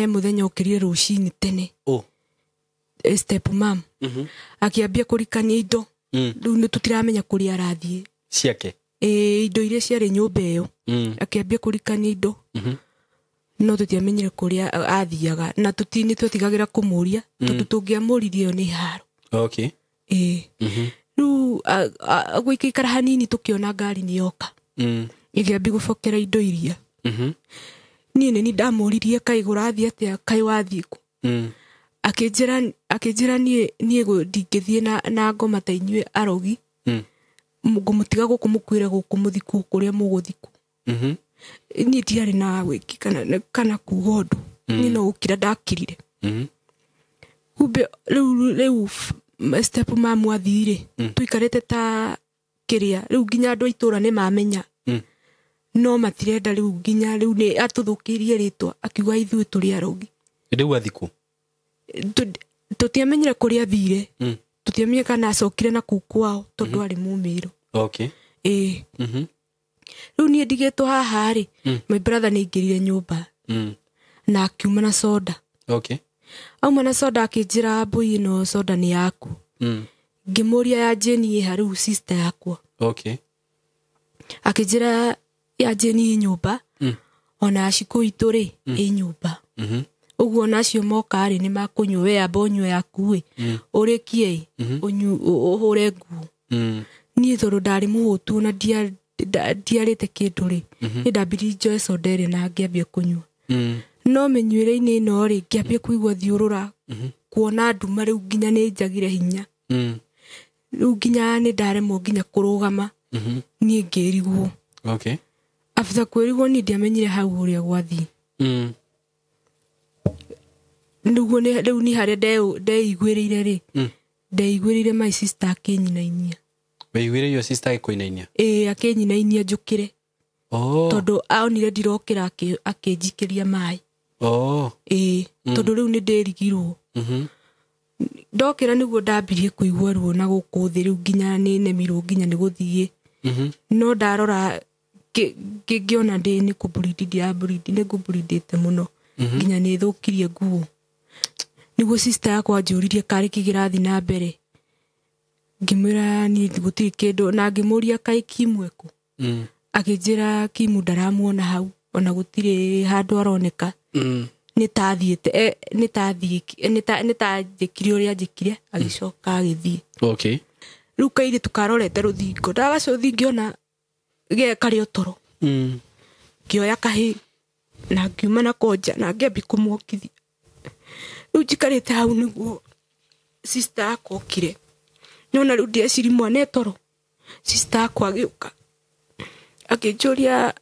he mũthenya okĩrire rũcinĩ tene. Oh. Step mam. Akĩambia kũrikania indo. Rĩu nĩ tũtiramenya kũrĩa arathiĩ. Ciake. Ĩĩ, indo iria ciarĩ nyũmba ĩyo. Akĩambia kũrikania indo. No tũtiamenyire kũrĩa athiaga na nĩ twetigagĩra kũmũria tondũ tũngĩamũririe ĩyo nĩ haro. Okay. Ĩĩ. Rĩu gũikaikara hanini tũkĩona ngari nĩ yoka. Ĩkĩambia gũbokera indo iria. Niĩ nĩ niĩ ndamũririe kaĩ kũrathiĩ atĩa, kaĩ wathiĩ kũ? Akĩnjĩra niĩ ndingĩthiĩ na ngoma ta inyuĩ arogi. Ngũmũtiga gũkũ mũkuĩre gũkũ mũthiĩ kũrĩa mũgũthiĩ. Niĩ ndiarĩ na gwĩki kana kuga ũndũ. Niĩ no gũkira ndakirire. Kumbe rĩu step mamu athire tũikarĩte ta kĩrĩa rĩu nginya andũ a itũũra nĩ mamenya. No matirenda rĩu nginya rĩu nĩ atũthũkĩirie rĩtwa akiuga ithuĩ tũrĩ arogi. Rĩu athiĩ kũ? Tũtiamenyire kũrĩa athire. Tũtiamenyire kana acokire na kũu kwao tondũ arĩ Mũmĩrũ. Okay. Ĩĩ. Rĩu niĩ ndigĩtwo haha rĩ, my brother nĩ aingĩrire nyũmba. Na akiuma na soda. Okay. Auma na soda akĩnjĩra mbũi ĩno soda nĩ yaku. Ngĩmũria ya Jane ĩha rĩu sister yakwa. Okay. Akĩnjĩra ya Jane ĩ nyũmba. Ona Shiko itũ rĩ ĩ nyũmba. Ũguo ona acio moka rĩ nĩ makũnyua, we amba ũnyue yaku ĩ, ũrĩkie ĩ, ũhũre nguo. Niĩ tondũ ndarĩ mũhũtu na ndiarĩte kĩndũ rĩ, nĩ ndambirie njoe soda ĩrĩa na ngĩambia kũnyua. No mĩnyuĩre-inĩ ĩno rĩ, ngĩambia kũigua thiũrũra, kuona nduma rĩu nginya nĩ njagire hinya. Rĩu nginya nĩ ndaremwo nginya kũrũgama. Niĩ ngĩrigwo. Okay. After kwĩrigwo niĩ ndiamenyire hau ũrĩa gwathiĩ. Nĩguo rĩu nĩ harĩa ndeiguĩrĩire rĩ. Ndeiguĩrĩire my sister akĩnyinainia. Weiguĩrĩire your sister agĩkũinainia? Ĩĩ, akĩnyinainia njũkĩre. Oh. Tondũ aonire ndirokĩra akĩnjikĩria maĩ. Oh. Ĩĩ, tondũ rĩu nĩ ndĩrigirwo. Ndokĩra nĩguo ndambirie kũigua ruo na gũkũ thĩ rĩu nginya nĩ nemirwo nginya nĩ gũthiĩ. No ndarora ngĩona ndĩ nĩ kũmburindi ndĩramburindi, nĩ ngũmburindĩte mũno. Nginya nĩ thũkirie nguo. Nĩguo sister yakwa anjũririe karĩ kĩ kĩrathiĩ na mbere. Ngĩmwĩra niĩ gũtirĩ kĩndũ na ngĩmũria kaĩ Kimu ekũ. Akĩnjĩra Kimu ndaramuona hau ona gũtirĩ handũ aroneka. Nĩ tathiĩte, nĩ tathiĩ, nĩ tanjĩkire ũrĩa anjĩkire, agĩcoka agĩthiĩ. Okay. Rĩu kairĩtu karorete rũthingo, ndagacũthi ngĩona ge karĩ o toro. Ngĩoya kahĩ na ngiuma nako nja na ngĩambia kũmwongithia. Rĩu njikarĩte hau nĩguo sister yakwa okire. Nĩwona rĩu ndĩreciria mwana e toro. Sister yakwa agĩũka. Akĩnjũria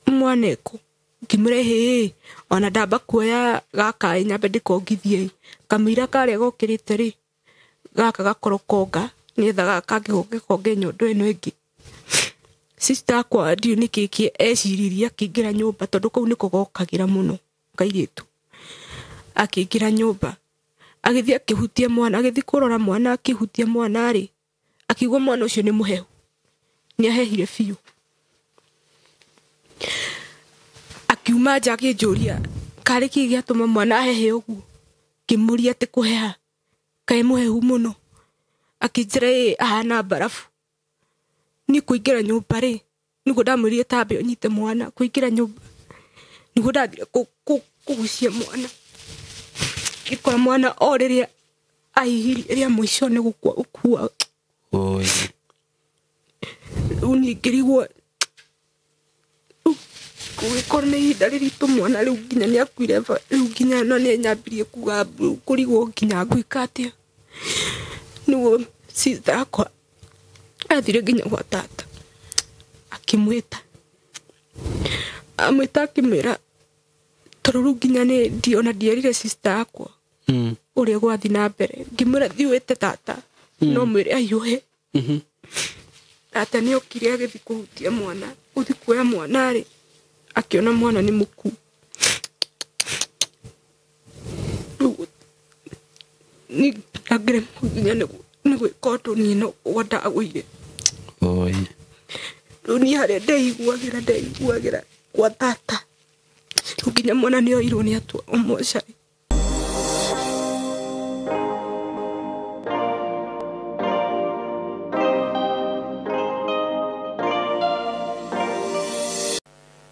mwana ekũ. Ngĩmwĩra hĩ, ona ndamba kuoya gaka ĩ, nyambe ndĩkongithie ĩ. Kamũira karĩa gokĩrĩte rĩ, gaka gakorwo konga, nĩgetha gaka kangĩ goke konge nyondo ĩno ĩngĩ. Sister yakwa ndiũĩ nĩkĩ kĩ eciririe akĩingĩra nyũmba tondũ kũu nĩko gokagĩra mũno kairĩtu. Akĩingĩra nyũmba, agĩthiĩ akĩhutia mwana, agĩthiĩ kũrora mwana, akĩhutia mwana rĩ, akiuga mwana ũcio nĩ mũhehu. Nĩ ahehire biũ. Akiuma nja akĩnjũria, karĩ kĩ gĩatũma mwana ahehe ũguo? Ngĩmũria atĩ kũheha, kaĩ mũhehu mũno? Akĩnjĩra ĩ, ahana mbarabu. Niĩ kũingĩra nyũmba rĩ, nĩguo ndamwĩrire tambe ũnyite mwana, kũingĩra nyũmba nĩguo ndathire kũgucia mwana. Ngĩkora mwana o rĩrĩa ahihirie rĩa mũico nĩ gũkua gũkua. Oi. Rĩu niĩ ngĩrigwo, gũgĩkorwo nĩ ihinda rĩritũ mwana rĩu nginya nĩ akuire rĩu nginya no nĩ nyambirie kuga kũrigwo nginya ngwĩka atĩa. Nĩguo sister yakwa athire nginya gwa tata akĩmwĩta, amwĩta akĩmwĩra tondũ rĩu nginya nĩ ona ndierire sister yakwa ũrĩa gwathiĩ na mbere. Ngĩmwĩra thiĩ wĩte tata, no mwĩre ahiũhe. Tata nĩ okire agĩthiĩ kũhutia mwana, gũthiĩ kuoya mwana rĩ, akĩona mwana nĩ mũkuũ. Rĩu niĩ ndangĩremwo nginya nĩ gwĩka ũndũ niĩ no kũgwa ndagũire. Oi. Rĩu niĩ harĩa ndeiguagĩra, ndeiguagĩra gwa tata. Rĩu nginya mwana nĩ oirwo nĩ atwarwo mocarĩ.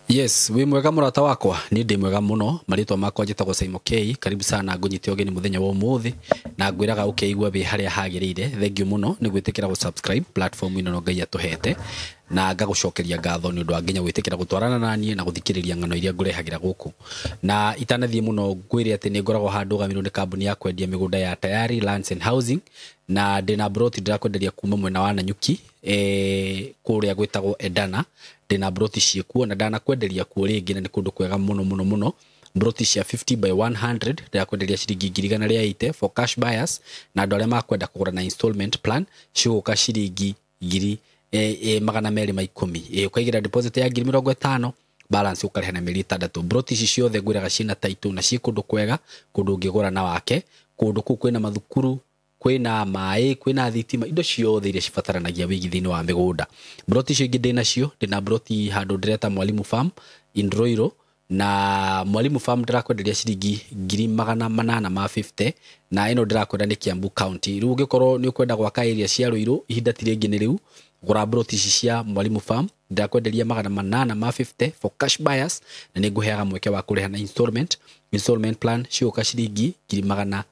Yes, wĩ mwega mũrata wakwa, niĩ ndĩ mwega mũno. Marĩtwa makwa njĩtagwo Simon K. Karibu sana ngũnyite ũgeni mũthenya wa ũmũthĩ na ngwĩraga ũkeigua wĩ harĩa hagĩrĩire. Thank you mũno nĩ gwĩtĩkĩra gũ subscribe platform ĩno Ngai atũhete, na ngagũcokeria ngatho nĩ ũndũ wa nginya gwĩtĩkĩra gũtwarana na niĩ na gũthikĩrĩria ng'ano iria ngũrehagĩra gũkũ. Na itanathiĩ mũno ngwĩre atĩ nĩ ngoragwo handũ ndũgamĩrĩirwo nĩ kambuni ya kwendia mĩgũnda ya Tayari Lands and Housing, na ndĩna broti ndĩrakwenderia kuma mwena wa Nanyuki kũrĩa gwĩtagwo Edana. Ndĩna broti ciĩkuo na ndanakwenderia kuo rĩngĩ, na nĩ kũndũ kwega mũno mũno mũno. Broti cia 50 by 100 ndĩrakwenderia ciringi 180,000 for cash buyers, na andũ arĩa makwenda kũgũra na installment plan cigũka ciringi 210,000. Ũkaigĩra deposit ya 50,000, balance ũkarĩha na mĩeri 6. Broti ici ciothe ngwĩraga ciĩna title na ciĩ kũndũ kwega, kũndũ ũngĩgũra na wake, kũndũ kũu kwĩna mathukuru, kwĩna maĩ, kwĩna thitima, indo ciothe iria cibataranagia wĩigi thĩinĩ wa mĩgũnda. Broti icio ingĩ ndĩnacio, ndĩna broti handũ ndĩreta Mwalimu Farm in Ruiru, na Mwalimu Farm ndĩrakwenderia ciringi 850,000, na ĩno ndĩrakwenda nĩ Kiambu County. Rĩu ũngĩkorwo nĩ ũkwenda gwaka area cia Ruiru, ihinda ti rĩngĩ nĩ rĩu, gũra broti ici cia Mwalimu Farm ndĩrakwenderia 850 for cash buyers, na nĩ ngũheaga mweke wa kũrĩha na installment plan cigũka ciringi 900,000,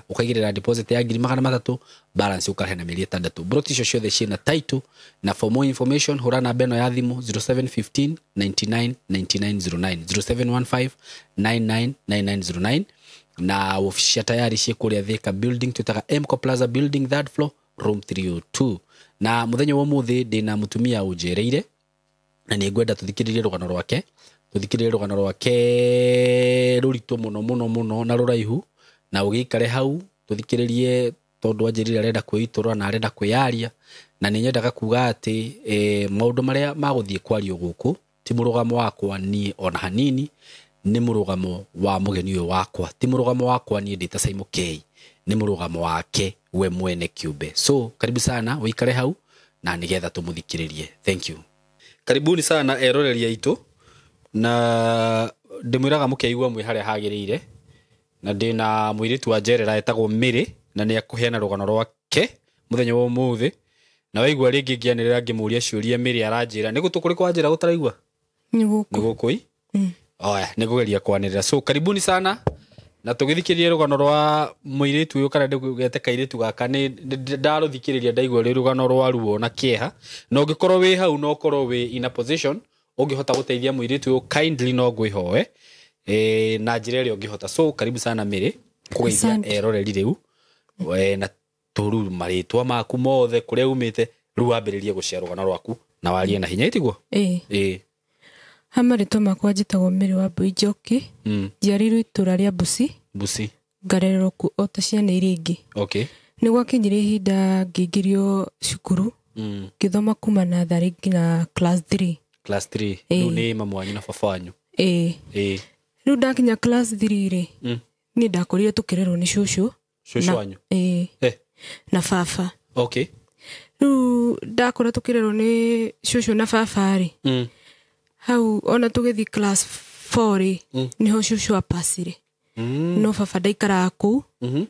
ũkaigĩrĩra deposit ya 300,000, balance ũkarĩha na mĩeri 6. Broti icio ciothe ciĩna title, na for more information hũra namba ĩno ya thimũ 0715 99 9909, 0715 99 9909, na ofici cia Tayari ciĩ kũrĩa Thika building, twĩtaga Mco Plaza building, third floor, room 302. Na mũthenya wa ũmũthĩ ndĩna mũtumia ũnjereire, na nĩ ngwenda tũthikĩrĩrie rũgano rwake, tũthikĩrĩrie rũgano rwake rũritũ mũno mũno mũno na rũraihu, na ũgĩikare hau tũthikĩrĩrie, tondũ anjĩrire arenda kwĩitũrũra na arenda kwĩyaria, na nĩ nyendaga kuga atĩ maũndũ marĩa magũthiĩ kwario gũkũ ti mũrũgamo wakwa niĩ ona hanini, nĩ mũrũgamo wa mũgeni ũyũ wakwa, ti mũrũgamo wakwa niĩ ndĩ ta Simon K, nĩ mũrũgamo wake we mwene kĩũmbe. So karibu sana ũikare hau na nĩgetha tũmũthikĩrĩrie. Thank you. Karibuni sana eroreri aitũ, na ndĩmwĩraga mũkeigua mwĩ harĩa hagĩrĩire, na ndĩna mũirĩtu wa njerera etagwo Mary, na nĩ akũheana rũgano rwake mũthenya wa ũmũthĩ. Na waigua rĩngĩ ngĩanĩrĩra ngĩmũria ciũria, Mary aranjĩra nĩ gũtũ kũrĩkũ wanjĩra gũtaraigua? Nĩ gũkũ. Nĩ gũkũ i? Oya, nĩ ngũgeria kwanĩrĩra. So karibuni sana, na tũgĩthikĩrĩrie rũgano rwa mũirĩtu ũyũ, kana ndĩgete kairĩtu gaka, nĩ ndarũthikĩrĩria ndaigua rĩ rũgano rwa ruo na kĩeha. Na ũngĩkorwo wĩ hau na ũkorwo wĩ in a position ũngĩhota gũteithia mũirĩtu ũyũ kindly, no ngwĩhoe na njĩra ĩrĩa ũngĩhota. So karibu sana Mary, kũgeithia eroreri rĩu, na tũru marĩtwa maku mothe, kũrĩa umĩte, rĩu wambĩrĩrie gũcea rũgano rwaku na warie na hinya, itiguo? Ĩĩ. Ha marĩtwa makwa njĩtagwo Mary wa Mbui Njoki. Njiarĩirwo itũra rĩa Busi. Busi. Ngarererwo kuo o ta ciana iria ingĩ. Okay. Nĩ gwakinyire ihinda ngĩingĩrio cukuru, ngĩthoma kuma natharĩ nginya class 3. Class 3. Rĩu nĩ mamu wanyu na baba wanyu. Ĩĩ. Rĩu ndakinya class 3 rĩ, niĩ ndakorire tũkĩrerwo nĩ cũcũ. Cũcũ wanyu? Ĩĩ. Na baba. Okay. Rĩu ndakora tũkĩrerwo nĩ cũcũ na baba rĩ, hau ona tũgĩthiĩ class 4 rĩ, nĩho cũcũ apacire. No baba ndaikaraga kũu,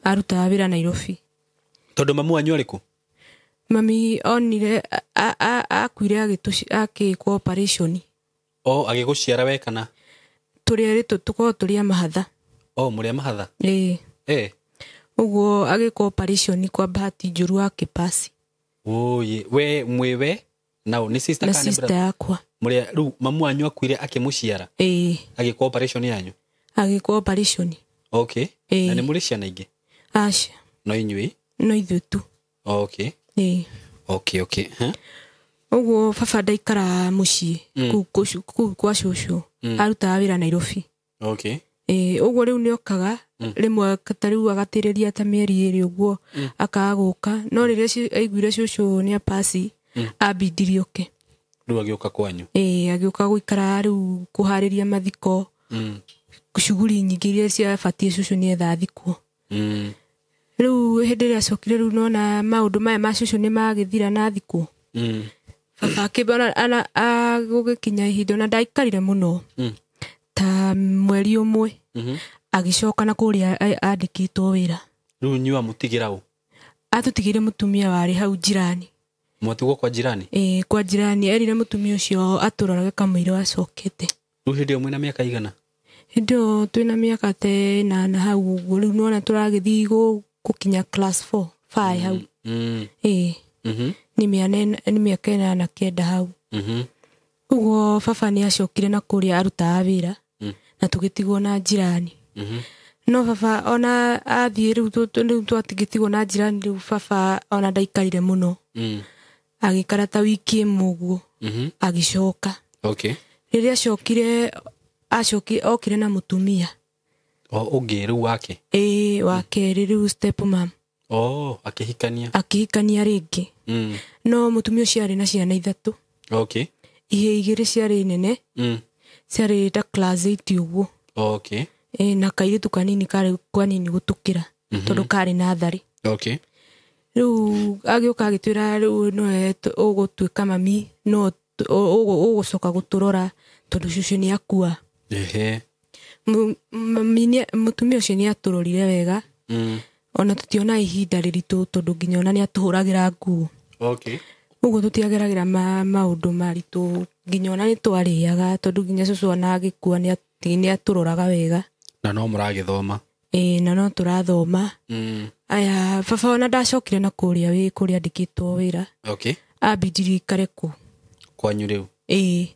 arutaga wĩra Nairobi. Tondũ mamu wanyu arĩ kũ? Mami onire akuire agĩkwo operation. O agĩgũciara we kana? Tũrĩ erĩ tũkoragwo tũrĩ a mahatha. O mũrĩ a mahatha? Ĩĩ. Ũguo agĩkwo operation kwa bahati njũru akĩpasi. Oye, we mwĩwe nao nĩ sister Na kana nĩ sister brother? yakwa. Mũrĩa rĩu mamu wanyu akuire akĩmũciara? Ĩĩ. Agĩkwo operation yanyu? Agĩkwo operation. Okay. Ĩĩ. Na nĩ mũrĩ ciana ingĩ? Aca. No inyuĩ? No ithuĩ tu. Okay. Ĩĩ. Okay, okay. Huh? Ũguo baba ndaikaraga mũciĩ kũu kwa cũcũ, arutaga wĩra Nairobi. Okay. Ũguo rĩu nĩokaga rĩmwe ta rĩu agatĩrĩria ta mĩeri 2 ũguo akaga gũka, no rĩrĩa aiguire cũcũ nĩ apasi, ambindirie oke. Rĩu agĩũka kwanyu? Ĩĩ, agĩũka gũikara rĩu kũharĩria mathiko, cuguri nyingĩ iria ciabatiĩ cũcũ nĩetha athikwo. Rĩu hĩndĩ ĩrĩa acokire rĩu nona maũndũ maya ma cũcũ nĩ magĩthira na athikwo. Baba akĩmba gũgĩkinya ihinda ona ndaikarire mũno. Ta mweri ũmwe. Agĩcoka na kũrĩa andĩkĩtwo wĩra. Rĩu inyuĩ amũtigĩra ũ? Atũtigĩire mũtumia warĩ hau jirani. Mwatigwo kwa jirani? Ĩĩ, kwa jirani. Erire mũtumia ũcio atũrorage kamũira acokete. Rĩu hĩndĩ ĩyo mwĩna mĩaka igana? Hĩndĩ ĩyo twĩna mĩaka ta ĩnana hau ũguo. Rĩu nĩwona tũragĩthiĩ gũkinya class 4 5 hau. Ĩĩ. Nĩ mĩaka 8 9 hau. Ũguo baba nĩ acokire na kũrĩa arutaga wĩra na tũgĩtigwo na jirani. No baba ona athiĩ rĩu twatigĩtigwo na jirani rĩu baba ona ndaikarire mũno. Agĩikara ta wiki ĩmwe ũguo. Agĩcoka. Okay. Rĩrĩa acokire okire na mũtumia. O ũngĩ rĩu wake? Ĩĩ, wa kerĩ rĩu step mom. Oh, akĩhikania. Akĩhikania rĩngĩ. No mũtumia ũcio arĩ na ciana 3. Okay. Ihĩĩ 2 ciarĩ nene. Ciarĩ ta class 8 ũguo. Okay. Ĩĩ, na kairĩtu kanini karĩ kanini gũtũkĩra tondũ karĩ natharĩ. Okay. Rĩu agĩũka agĩtwĩra rĩu nowe ũgũtuĩka mami, no ũgũcoka gũtũrora tondũ cũcũ nĩ akua. Ehe. Mũtumia ũcio nĩ atũrorire wega. Ona tũtiona ihinda rĩritũ tondũ nginya ona nĩ atũhũragĩra nguo. Okay. Ũguo tũtiageragĩra maũndũ maritũ nginya ona nĩ twarĩaga tondũ nginya cũcũ ona agĩkua nĩ atũroraga wega. Na no mũragĩthoma? Ĩĩ, na no tũrathoma. Aya, baba ona ndacokire na kũrĩa kũrĩa andĩkĩtwo wĩra. Okay. Ambindirie aikare kũu. Kwanyu rĩu? Ĩĩ.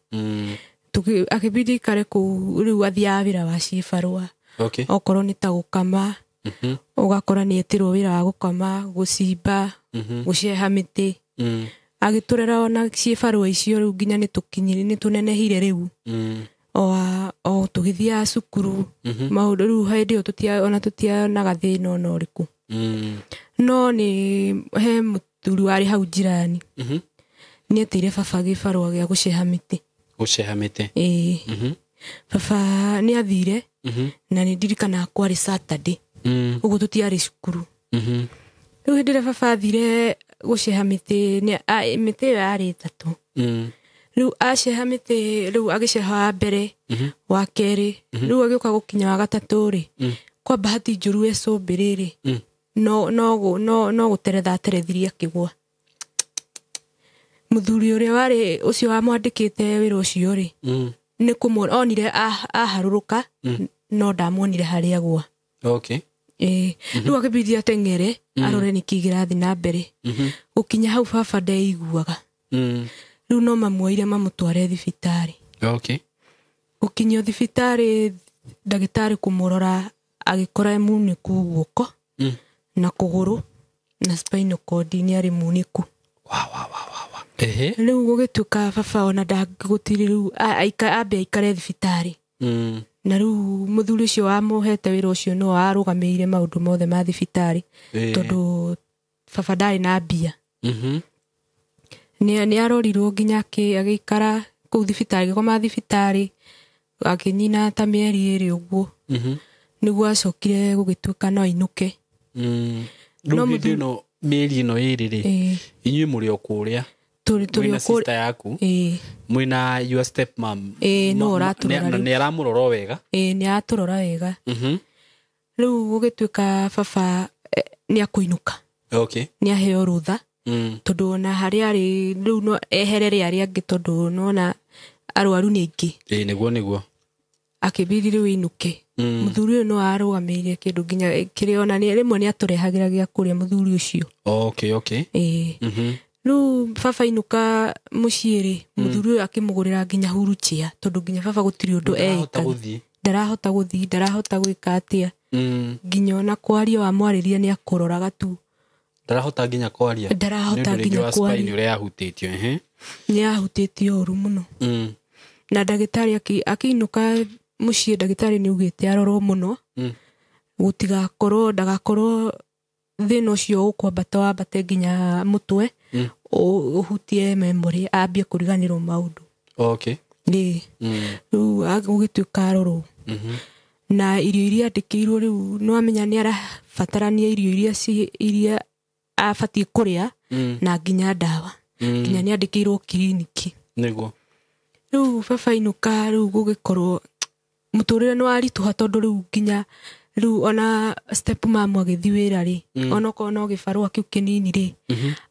Akĩbindi aikare kũu rĩu athiaga wĩra wa cibarũa. Okay. Okorwo nĩ ta gũkama, ũgakora nĩ etĩrwo wĩra wa gũkama, gũcimba, gũceha mĩtĩ. Agĩtũrera ona cibarũa icio rĩu nginya nĩ tũkinyire, nĩ tũnenehire rĩu. O tũgĩthiaga cukuru. Maũndũ rĩu hĩndĩ ĩyo ona tũtiaonaga thĩna ona ũrĩkũ. No nĩ he mũthuri warĩ hau jirani. Nĩ etĩire baba gĩbarũa gĩa gũceha mĩtĩ. Gũceha mĩtĩ? Ĩĩ. Baba nĩ athire na nĩ ndirikanaga kwarĩ Saturday. Ũguo tũtiarĩ cukuru. Rĩu hĩndĩ ĩrĩa baba athire gũceha mĩtĩ, mĩtĩ ĩyo yarĩ 3. Rĩu aceha mĩtĩ, rĩu agĩceha wa mbere, wa kerĩ, rĩu agĩũka gũkinya wa gatatũ rĩ, kwa bahati njũru ecũmbĩrĩ rĩ, no gũteretha aterethirie akĩgũa. Mũthuri ũrĩa warĩ ũcio wamwandĩkĩte wĩra ũcio rĩ, nĩ kũmuona onire aharũrũka, no ndamuonire harĩa agũa. Okay. Ĩĩ, rĩu akĩbidi ateng'ere arore nĩkĩ kĩrathiĩ na mbere. Gũkinya hau baba ndeiguaga. Rĩu no mamuoire mamũtware thibitarĩ. Okay. Gũkinyio thibitarĩ ndagĩtarĩ kũmũrora agĩkora e munĩku guoko na kũgũrũ na spinal cord nĩ arĩ munĩku. Wa. Ehe. Rĩu gũgĩtuĩka baba ona ndangĩgũtirĩ rĩu ambe aikare thibitarĩ. Na rĩu mũthuri ũcio wamũhete wĩra ũcio no arũgamĩrĩire maũndũ mothe ma thibitarĩ tondũ baba ndarĩ na mbia. Nĩ arorirwo nginya agĩikara kũu thibitarĩ, agĩkoma thibitarĩ, akĩnyina ta mĩeri 2 ũguo. Nĩguo acokire gũgĩtuĩka no ainũke. Rĩu hĩndĩ ĩno mĩeri ĩno 2 rĩ, inyuĩ mũrĩ o kũrĩa? Tũrĩ Mwĩna sister yaku? Ĩĩ. Mwĩna your step mom? Ĩĩ, no ũratũrora rĩu. Nĩ aramũrora o wega? Ĩĩ, nĩ aratũrora wega. Rĩu gũgĩtuĩka baba nĩ akũinũka. Okay. Nĩ aheo rũtha. Tondũ ona harĩa arĩ rĩu no eherere arĩa angĩ tondũ nĩwona arwaru nĩ aingĩ. Ĩĩ, nĩguo. Akĩbidi rĩu ainũke. Mũthuri ũyũ no arũgamĩrĩire kĩndũ nginya kĩrĩa ona rĩmwe nĩ atũrehagĩra gĩa kũrĩa mũthuri ũcio. Okay, okay. Ĩĩ. Rĩu baba ainũka mũciĩ rĩ, mũthuri ũyũ akĩmũgũrĩra nginya wheelchair tondũ nginya baba gũtirĩ ũndũ Ndarahota eĩkaga. gũthiĩ. Ndarahota gũthiĩ, ndarahota gwĩka atĩa. Nginya ona kwaria wamwarĩria nĩ akũroraga tu. Ndarahota nginya kwaria. Ndarahota Nĩ ũndũ rĩngĩ nginya wa spine kwaria. ũrĩa yahutĩtio, ehe. Nĩ yahutĩtio ũru mũno. Na ndagĩtarĩ akĩinũka mũciĩ ndagĩtarĩ nĩ augĩte arorwo mũno. Gũtigakorwo, ndagakorwo thĩna ũcio ũkwambata wambate nginya mũtwe, ũhutie memory, ambie kũriganĩrwo maũndũ. Okay. Ĩĩ. Rĩu gũgĩtuĩka arorwo. Na irio iria andĩkĩirwo rĩu nĩ wamenya nĩ arabatarania irio iria abatiĩ kũrĩa na nginya ndawa. Nginya nĩ andĩkĩirwo kiriniki. Nĩguo. Rĩu baba ainũka rĩu gũgĩkorwo Mũtũrĩre nĩ waritũha tondũ rĩu nginya rĩu ona step mamu agĩthiĩ wĩra rĩ, onokorwo no gĩbarũa kĩu kĩnini rĩ,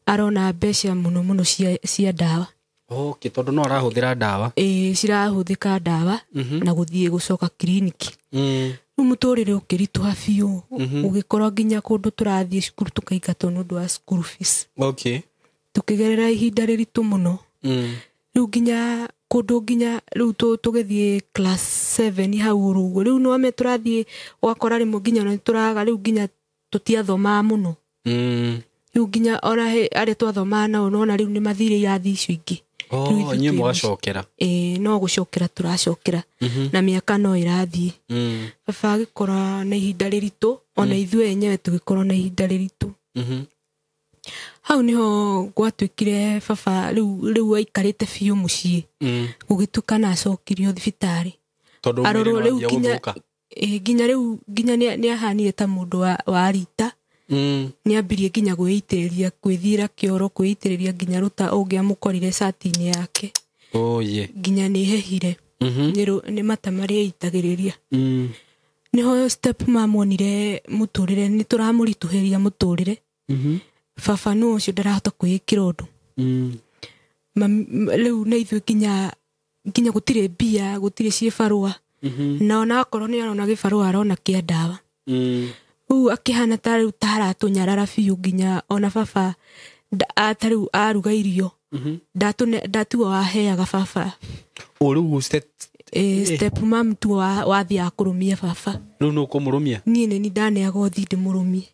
arona mbeca mũno mũno cia ndawa. Okay, tondũ no arahũthĩra ndawa. Ĩĩ, cirahũthĩka ndawa na gũthiĩ gũcoka kiriniki. Rĩu mũtũrĩre ũkĩritũha biũ, ũgĩkorwo nginya kũndũ tũrathiĩ cukuru tũkaingatwo nĩ ũndũ wa school fees. Okay. Tũkĩgerera ihinda rĩritũ mũno. Rĩu nginya kũndũ nginya rĩu tũgĩthiĩ class 7 hau ũguo, rĩu no ame tũrathiĩ ũgakora rĩmwe nginya nĩ tũraga, rĩu nginya tũtiathomaga mũno. Rĩu nginya ona arĩa twathomaga nao nona rĩu nĩ mathire irathi icio ingĩ. Oh, inyuĩ mũgacokera. Ĩĩ, no gũcokera tũracokera na mĩaka no ĩrathiĩ. Baba agĩkorwo na ihinda rĩritũ, ona ithuĩ enyewe tũgĩkorwo na ihinda rĩritũ. Hau niho gwatuĩkire baba rĩu aikarĩte biũ mũciĩ. Gũgĩtuĩka na acokirio thibitarĩ. Tondũ Arorwo mwĩrĩ rĩu nĩwanjia nginya gũthũka. Nginya rĩu nginya nĩahanire ta mũndũ wa rita. Nĩambirie nginya kwĩitĩrĩria, kwĩthiĩra kĩoro, kwĩitĩrĩria nginya rũta ũngĩamũkorire cati-inĩ yake. Oye. Nginya nĩhehire. Nĩ mata marĩa eitagĩrĩria. Nĩho step mamuonire mũtũrĩre, nĩ tũramũritũhĩria mũtũrĩre. Baba nũ ũcio ndarahota kwĩĩkĩra ũndũ. Rĩu na ithuĩ nginya gũtirĩ mbia, gũtirĩ ciĩbarũa. Na ona akorwo nĩ arona gĩbarũa arona kĩa ndawa. Rĩu akĩhana ta rĩu ta aratũnyarara biũ nginya ona baba ta rĩu aruga irio. Ndatuo waheaga baba. O rĩu Step mam tuo wathiaga kũrũmia baba. Rĩu nũ ũkũmũrũmia? Niĩ nĩ niĩ ndaneaga ũthiĩ ndĩmũrũmie.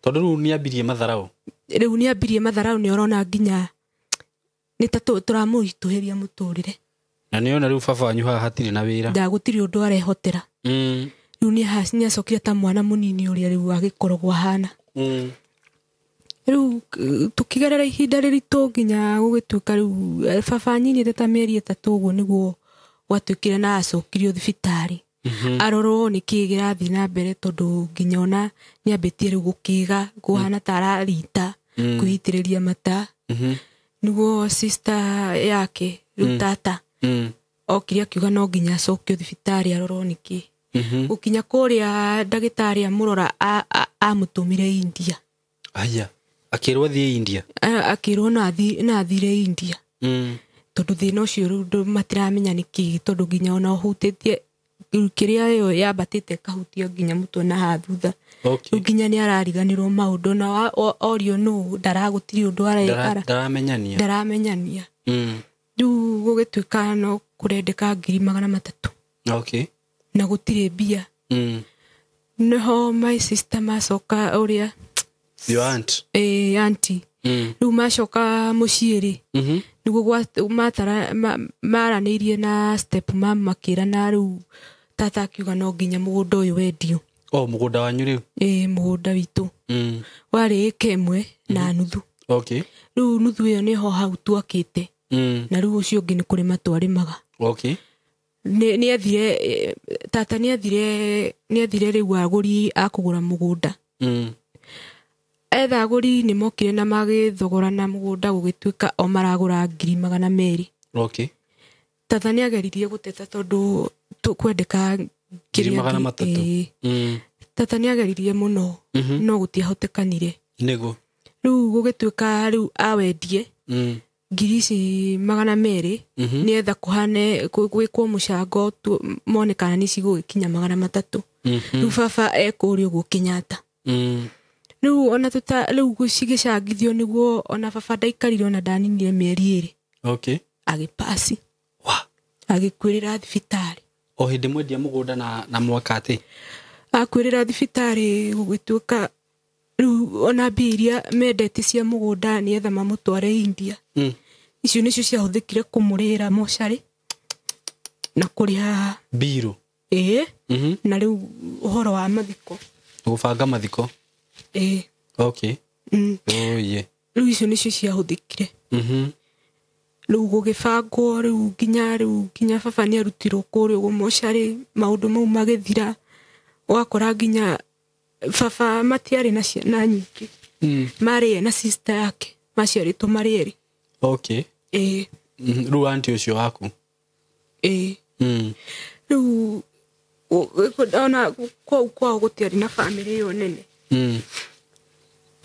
Tondũ rĩu nĩambirie matharau. Rĩu nĩambirie matharau, nĩ ũrona nginya nĩ ta tũramũritũhĩria mũtũrĩre. Na nĩona rĩu baba wanyu haha hatirĩ na wĩra. Gũtirĩ ũndũ arehotera. Rĩu nĩacokire ta mwana mũnini ũrĩa rĩu agĩkoragwo ahana. Rĩu tũkĩgerera ihinda rĩritũ nginya gũgĩtuĩka rĩu baba anyinĩte ta mĩeri 3 ũguo nĩguo gwatuĩkire na acokirio thibitarĩ. Arorwo nĩ kĩĩ kĩrathiĩ na mbere tondũ nginya ona nĩambĩtie rĩu gũkĩga, kũhana ta ararita, kwĩitĩrĩria mata. Nĩguo sister yake rĩu tata okire akiuga no nginya acokio thibitarĩ arorwo nĩ kĩĩ. Gũkinya kũrĩa ndagĩtarĩ amũrora amũtũmire India. Aya, akĩrwo athiĩ India. Akĩrwo no athire India. Tondũ thĩna ũcio rĩu matiramenya nĩ kĩĩ, tondũ nginya ona ũhutĩtie kĩrĩa ĩyo yambatĩte ĩkahutia nginya mũtwe na haha thutha. Okay. Rĩu nginya nĩ arariganĩrwo maũndũ na orio nũ ndaragũtirĩ ũndũ ndaramenyania. Ndaramenyania. Rĩu gũgĩtuĩka no kũrendeka 300,000. Okay. Na gũtirĩ mbia. Nĩho my sister macoka ũrĩa Your aunt. Auntie. Rĩu macoka mũciĩ rĩ, nĩguo maranĩirie na step mam makĩrana rĩu tata akiuga no nginya mũgũnda ũyũ wendio. O mũgũnda wanyu rĩu? Ĩĩ, mũgũnda witũ. Warĩ ĩka 1 na nuthu. Okay. Rĩu nuthu ĩyo nĩho hau twakĩte. Na rĩu ũcio ũngĩ nĩ kũrĩma twarĩmaga. Okay. Nĩathire, tata nĩathire rĩu agũri a kũgũra mũgũnda. Etha agũri nĩ mokire na magĩthogorana mũgũnda gũgĩtuĩka o maragũra 200,000. Okay. Tata nĩageririe gũteta tondũ kwendeka 300,000. Tata nĩageririe mũno, no gũtiahotekanire. Nĩguo. Rĩu gũgĩtuĩka rĩu awendie 200,000 nĩetha kũhane gwĩkwo mũcango mone kana nĩ cigũgĩkinya 300. Rĩu baba ekũrĩa ũguo Kenyatta. Rĩu ona rĩu cigĩcangithio nĩguo ona baba ndaikarire ona ndaninire mĩeri 2. Okay. Agĩpasi. Wa. Agĩkuĩrĩra thibitarĩ. O hĩndĩ mwendia mũgũnda na mwaka atĩ? Akuĩrĩra thibitarĩ gũgĩtuĩka rĩu ona mbia iria mendete cia mũgũnda nĩetha mamũtware India. Icio nĩcio ciahũthĩkire kũmũrĩhĩra mocarĩ na kũrĩha mbirũ. Ĩĩ. Na rĩu ũhoro wa mathiko. Gũbanga mathiko. Ĩĩ. Okay. Oye. Rĩu icio nĩcio ciahũthĩkire. Rĩu gũgĩbangwo rĩu nginya baba nĩarutirwo kũrĩa ũguo mocarĩ, maũndũ mau magĩthira. Ũgakora nginya baba matiarĩ na ciana nyingĩ. Marĩ ye na sister yake, maciarĩtwo marĩ erĩ. Okay. Ĩĩ. Rĩu auntie ũcio waku? Ĩĩ. Rĩu Ona kũu kwao gũtiarĩ na bamĩrĩ ĩyo nene.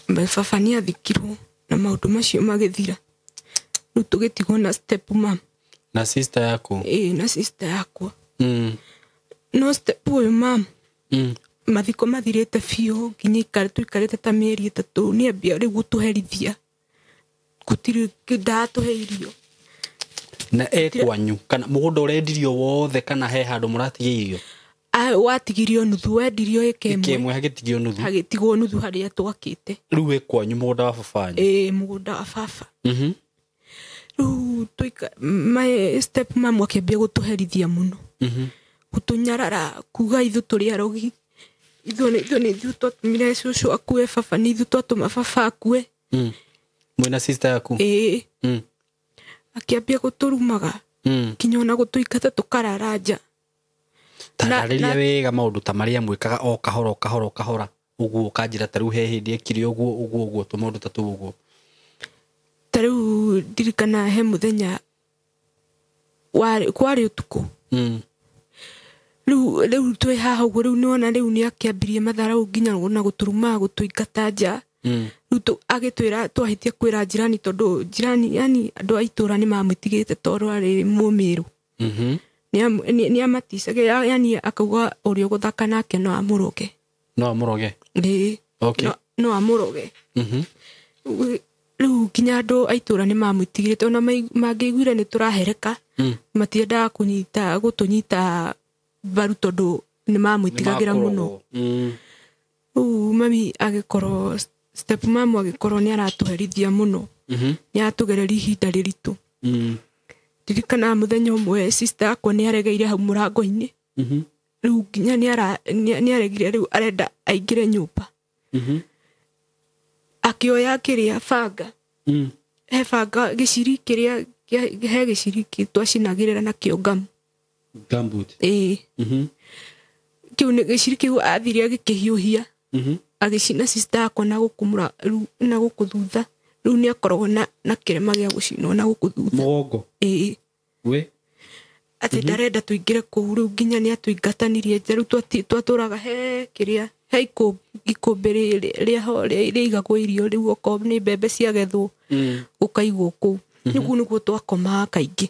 Baba nĩ athikirwo na maũndũ macio magĩthira. Rĩu tũgĩtigwo na step mum. Na sister yaku? Ĩĩ, na sister yakwa. No step ũyũ mam, mathiko mathirĩte biũ nginya tũikarĩte ta mĩeri 3 nĩ ambia rĩu gũtũherithia. Gũtirĩ ndatũhe irio. Na kwanyu kana mũgũnda ũrendirio wothe kana he handũ mũratigĩirio? Watigirio nuthu, wendirio ĩka ĩmwe hagĩtigio nuthu. Hagĩtigwo nuthu harĩa twakĩte. Rĩu ĩ kwanyu mũgũnda wa baba wanyu? Ĩĩ, mũgũnda wa baba. Rĩu my step mum akĩambia gũtũherithia mũno. Gũtũnyarara kuga ithuĩ tũrĩ arogi. Ithuĩ nĩ ithuĩ twatũmire cũcũ akue, baba nĩ ithuĩ twatũma baba akue. Mwĩna sister yaku? Ĩĩ. Akĩambia gũtũrumaga. Nginya ona gũtũingata tũkarara nja. Tararĩria wega maũndũ ta marĩa mwĩkaga o kahora o kahora o kahora ũguo ũkanjĩra ta rĩu he hĩndĩ ekire ũguo ũguo ũguo tũmaũndũ ta tũu ũguo. Ta rĩu ndirikana he mũthenya kwarĩ ũtukũ. Rĩu twĩ haha ũguo rĩu nĩwona rĩu nĩ akĩambirie matharau nginya ona gũtũrumaga gũtũingata nja. Rĩu agĩtwĩra twahĩtia kwĩra jirani tondũ jirani yani andũ a itũũra nĩ mamwĩtigĩrĩte tondũ arĩ mũmĩrũ. Nĩ amaticaga yani akauga ũrĩa ũgũthaka nake no amũroge. No amũroge? Ĩĩ. Okay. No amũroge. Rĩu nginya andũ a itũũra nĩ mamwĩtigĩrĩte ona mangĩiguire nĩ tũrahereka matiendaga gũtũnyita mbaru tondũ nĩ mamwĩtigagĩra mũno. Rĩu mami agĩkorwo step mum agĩkorwo nĩ aratũherithia mũno. Nĩ aratũgereria ihinda rĩritũ. Ndirikana mũthenya ũmwe sister yakwa nĩ aregeire hau mũrango-inĩ. Rĩu nginya nĩ aregire rĩu arenda aingĩre nyũmba. Akĩoya kĩrĩa banga. He banga gĩciri kĩrĩa he gĩciri twacinagĩrĩra nakĩo ngamu. Gumboot. Ĩĩ. Kĩu nĩ gĩciri kĩu athire agĩkĩhiũhia. Agĩcina sister yakwa na gũkũ na gũkũ thutha. Rĩu nĩ akoragwo na kĩrema gĩa gũcinwo na gũkũ thutha. Mũgongo? Ĩĩ. We? Atĩ ndarenda tũingĩre kũu rĩu nginya nĩ atũingatanirie nja. Rĩu twatũraga he kĩrĩa he ikũmbĩ rĩaigagwo irio rĩu okorwo nĩ mbembe ciagethwo gũkaigwo kũu. Nĩguo nĩguo twakomaga kaingĩ.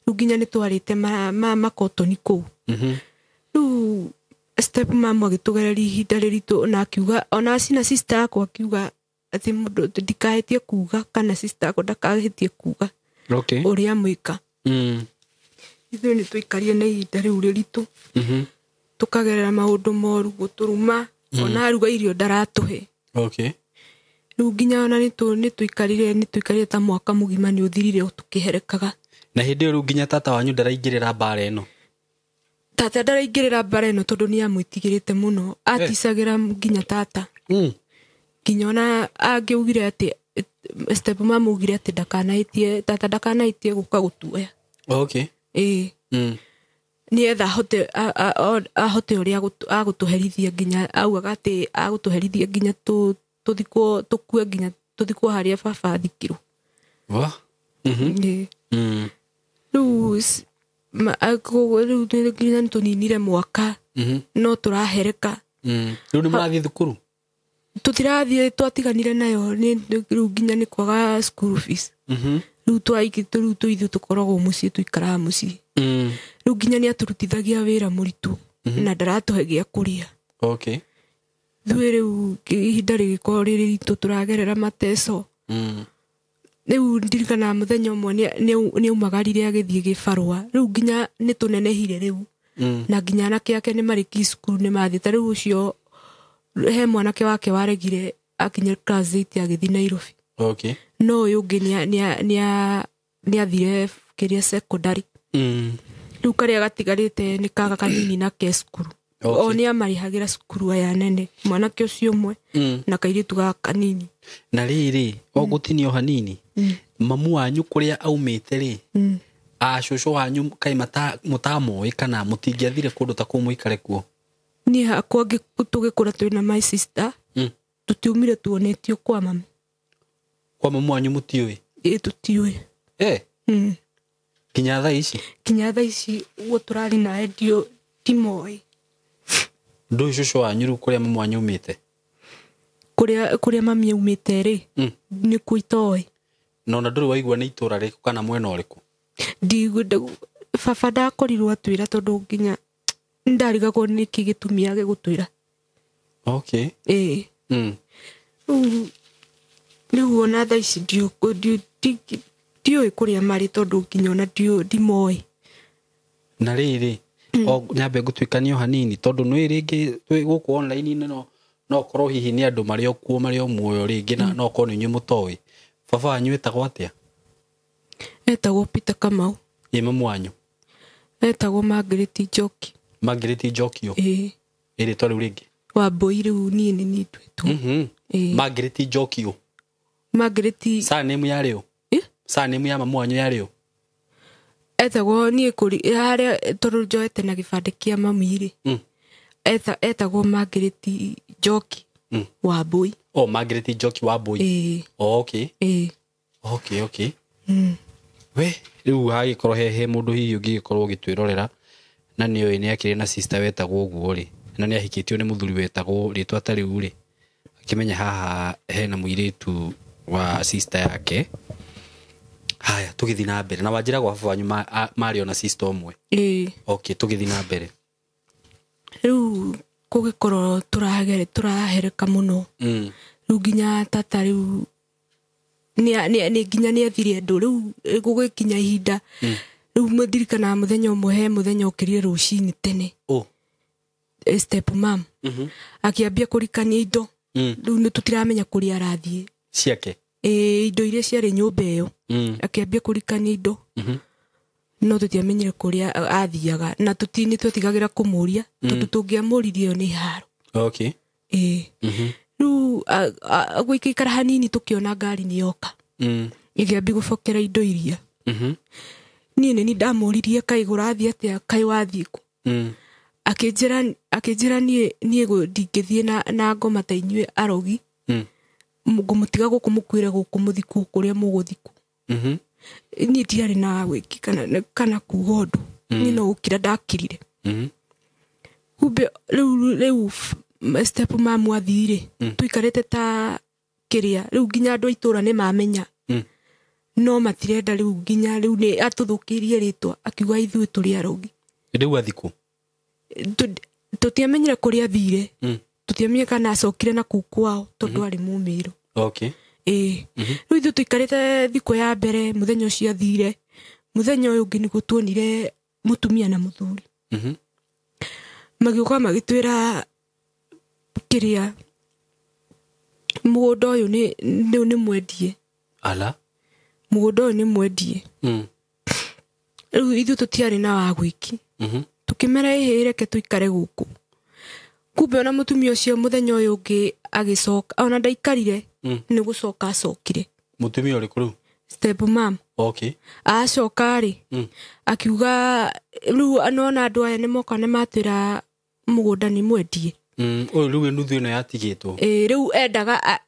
Rĩu nginya nĩ twarĩte makotoni kũu. Rĩu step mum agĩtũgereria ihinda rĩritũ na akiuga ona acina sister yakwa akiuga atĩ mũndũ ndikahĩtie kuga kana sister yakwa ndakahĩtie kuga ũrĩa mwĩka. Ithuĩ nĩ tũikarire na ihinda rĩu rĩritũ. Tũkagerera maũndũ moru gũtũruma ona aruga irio ndaratũhe. Rĩu nginya ona nĩ tũikarire ta mwaka mũgima nĩ ũthirire o tũkĩherekaga. Na hĩndĩ ĩyo rĩu nginya tata wanyu ndaraingĩrĩra mbara ĩno? Tata ndaraingĩrĩra mbara ĩno tondũ nĩ amwĩtigĩrĩte mũno. Aticagĩra nginya tata. Nginya ona angĩugire atĩ step mum augire atĩ ndakanahĩtie tata ndakanahĩtie gũka gũtuoya. Ĩĩ. Nĩetha ahote ũrĩa agũtũherithia nginya augaga atĩ agũtũherithia nginya tũthikwo tũkue nginya tũthikwo harĩa baba athikirwo. Wa? Ĩĩ. Rĩu rĩu nginya nĩtũninire mwaka no tũrahereka. Rĩu nĩ mũrathiĩ thukuru? Tũtirathiĩ, twatiganire nayo rĩu nginya nĩ kwaga school fees. Rĩu rĩu ithuĩ tũkoragwo mũciĩ tũikaraga mũciĩ. Rĩu nginya nĩ atũrutithagia wĩra mũritũ na ndaratũhe gĩa kũrĩa. Ithuĩ rĩu ihinda rĩgĩkorwo rĩrĩ ritũ tũragerera mateco. Rĩu ndirikanaga mũthenya ũmwe nĩ aumagarire agĩthiĩ gĩbarũa. Rĩu nginya nĩ tũnenehire rĩu. Na nginya anake ake nĩ marĩkirie cukuru nĩ mathiĩte. Rĩu ũcio he mwanake wake waregire akinya class 8 agĩthiĩ Nairobi. No ũyũ ũngĩ nĩ athire kĩrĩa secondary. Rĩu karĩa gatigarĩte nĩ kaga kanini na ke cukuru. O nĩ amarĩhagĩra cukuru aya nene mwanake ũcio ũmwe na kairĩtu gaka kanini. Na rĩrĩ o gũtinio hanini mamu wanyu kũrĩa aumĩte rĩ cũcũ wanyu kaĩ mũtamoĩ kana mũtingĩathire kũndũ ta kũu mũikare kuo? Niĩ hakwa tũgĩkũra twĩna my sister tũtiumire tuonetio kwa mami. Kwa mamu wanyu mũtiũĩ? Ĩĩ tũtiũĩ. Nginya thaa ici? Nginya thaa ici ũguo tũrarĩ nawe ndimoĩ. Ndũĩ cũcũ wanyu rĩu kũrĩa mamu wanyu aumĩte? Kũrĩa mami aumĩte rĩ, nĩkuo itoĩ. Na ona ndũrĩ waigua nĩ itũra rĩrĩkũ kana mwena ũrĩkũ? Baba ndakorirwo atwĩra tondũ nginya ndarigagwo nĩkĩ gĩtũmi age gũtwĩra. Okay. Ĩĩ. Rĩu ona thaa ici ndiũĩ kũrĩa marĩ tondũ nginya ona ndimoĩ. Na rĩrĩ, o nyambe ngũtuĩkanie o hanini tondũ nĩ rĩngĩ twĩ gũkũ online-inĩ no korwo hihi nĩ andũ marĩ o kuo marĩ o muoyo rĩngĩ na no korwo nĩ inyuĩ mũtoĩ. Baba wanyu etagwo atĩa? Etagwo Peter Kamau. Ĩ mamu wanyu? Etagwo Margaret Njoki. Margaret Njoki ũ? Ĩĩ. Ĩ rĩtwa rĩu rĩngĩ? Wambũi rĩu niĩ nĩ niĩ nduĩtwo. Ĩĩ. Margaret Njoki ũ? Margaret. Surname yarĩ ũ? Ĩ? Surname ya mamu wanyu yarĩ ũ? Etagwo niĩ kũrĩ harĩa tondũ njoete na gĩbandĩ kĩa mami rĩ. Etagwo Margaret Njoki Wambũi. Oh, Margaret Njoki Wambũi. Ĩĩ. Oh, okay. Ĩĩ. Okay, okay. We, rĩu hagĩkorwo he mũndũ hihi ũngĩgĩkorwo ũgĩtwĩrorera na nĩoĩ nĩ akĩrĩ na sister wetagwo ũguo rĩ, na nĩ ahikĩtio nĩ mũthuri wetagwo rĩtwa ta rĩu rĩ, akĩmenya haha hena mũirĩtu wa sister yake. Haya, tũgĩthiĩ na mbere. Na wanjĩra gwa baba wanyu marĩ ona sister ũmwe. Ĩĩ. Okay, tũgĩthiĩ na mbere. Rĩu kũgĩkorwo tũrahereka mũno. Rĩu nginya tata rĩu nĩ nginya nĩ ethire andũ. Rĩu gũgĩkinya ihinda. Rĩu ndirikanaga mũthenya ũmwe he mũthenya ũkĩrire rũcinĩ tene. Oh. Step mom. Akĩambia kũrikania indo. Rĩu nĩ tũtiramenya kũrĩa arathiĩ. Ciake? Ĩĩ, indo iria ciarĩ nyũmba ĩyo. Akĩambia kũrikania indo. No tũtiamenyire kũrĩa athiaga. Na nĩ twetigagĩra kũmũria, tondũ tũngĩamũririe ĩyo nĩ haro. Okay. Ĩĩ. Rĩu gũikaikara hanini tũkĩona ngari nĩ yoka. Ĩkĩambia gũbokera indo iria. Niĩ nĩ ndamũririe kaĩ kũrathiĩ atĩa, kaĩ wathiĩ kũ? Akĩnjĩra niĩ ndingĩthiĩ na ngoma ta inyuĩ arogi. Ngũmũtiga gũkũ mũkuĩre gũkũ mũthikwo kũrĩa mũgũthikwo. Niĩ ndiarĩ na wĩki kana kuga ũndũ. Niĩ no gũkira ndakirire. Kumbe rĩu step mamu athire, tũikarĩte ta kĩrĩa rĩu nginya andũ a itũũra nĩ mamenya. No matirenda rĩu nginya rĩu nĩ atũthũkĩirie rĩtwa akiuga ithuĩ tũrĩ arogi. Rĩu athikũ? Tũtiamenyire kũrĩa athire. Tũtiamenyire kana acokire na kũu kwao tondũ arĩ Mũmĩrũ. Okay. Ĩĩ. Rĩu ithuĩ tũikarĩte thikũ ya mbere mũthenya ũcio athire. Mũthenya ũyũ ũngĩ nĩguo tuonire mũtumia na mũthuri. Magĩũka magĩtwĩra kĩrĩa mũgũnda ũyũ nĩ mwendie. Ala? Mũgũnda ũyũ nĩ mwendie. Rĩu ithuĩ tũtiarĩ na wa gwĩki. Tũkĩmera ĩhĩ reke tũikare gũkũ. Kumbe ona mũtumia ũcio mũthenya ũyũ ũngĩ agĩcoka, ona ndaikarire, nĩ gũcoka acokire. Mũtumia ũrĩkũ rĩu? Step mom. Okay. Acoka rĩ, akiuga rĩu nona andũ aya nĩ moka nĩ matwĩra mũgũnda nĩ mwendie. Ũyũ rĩu nuthu ĩno yatigĩtwo. Ĩĩ, rĩu endaga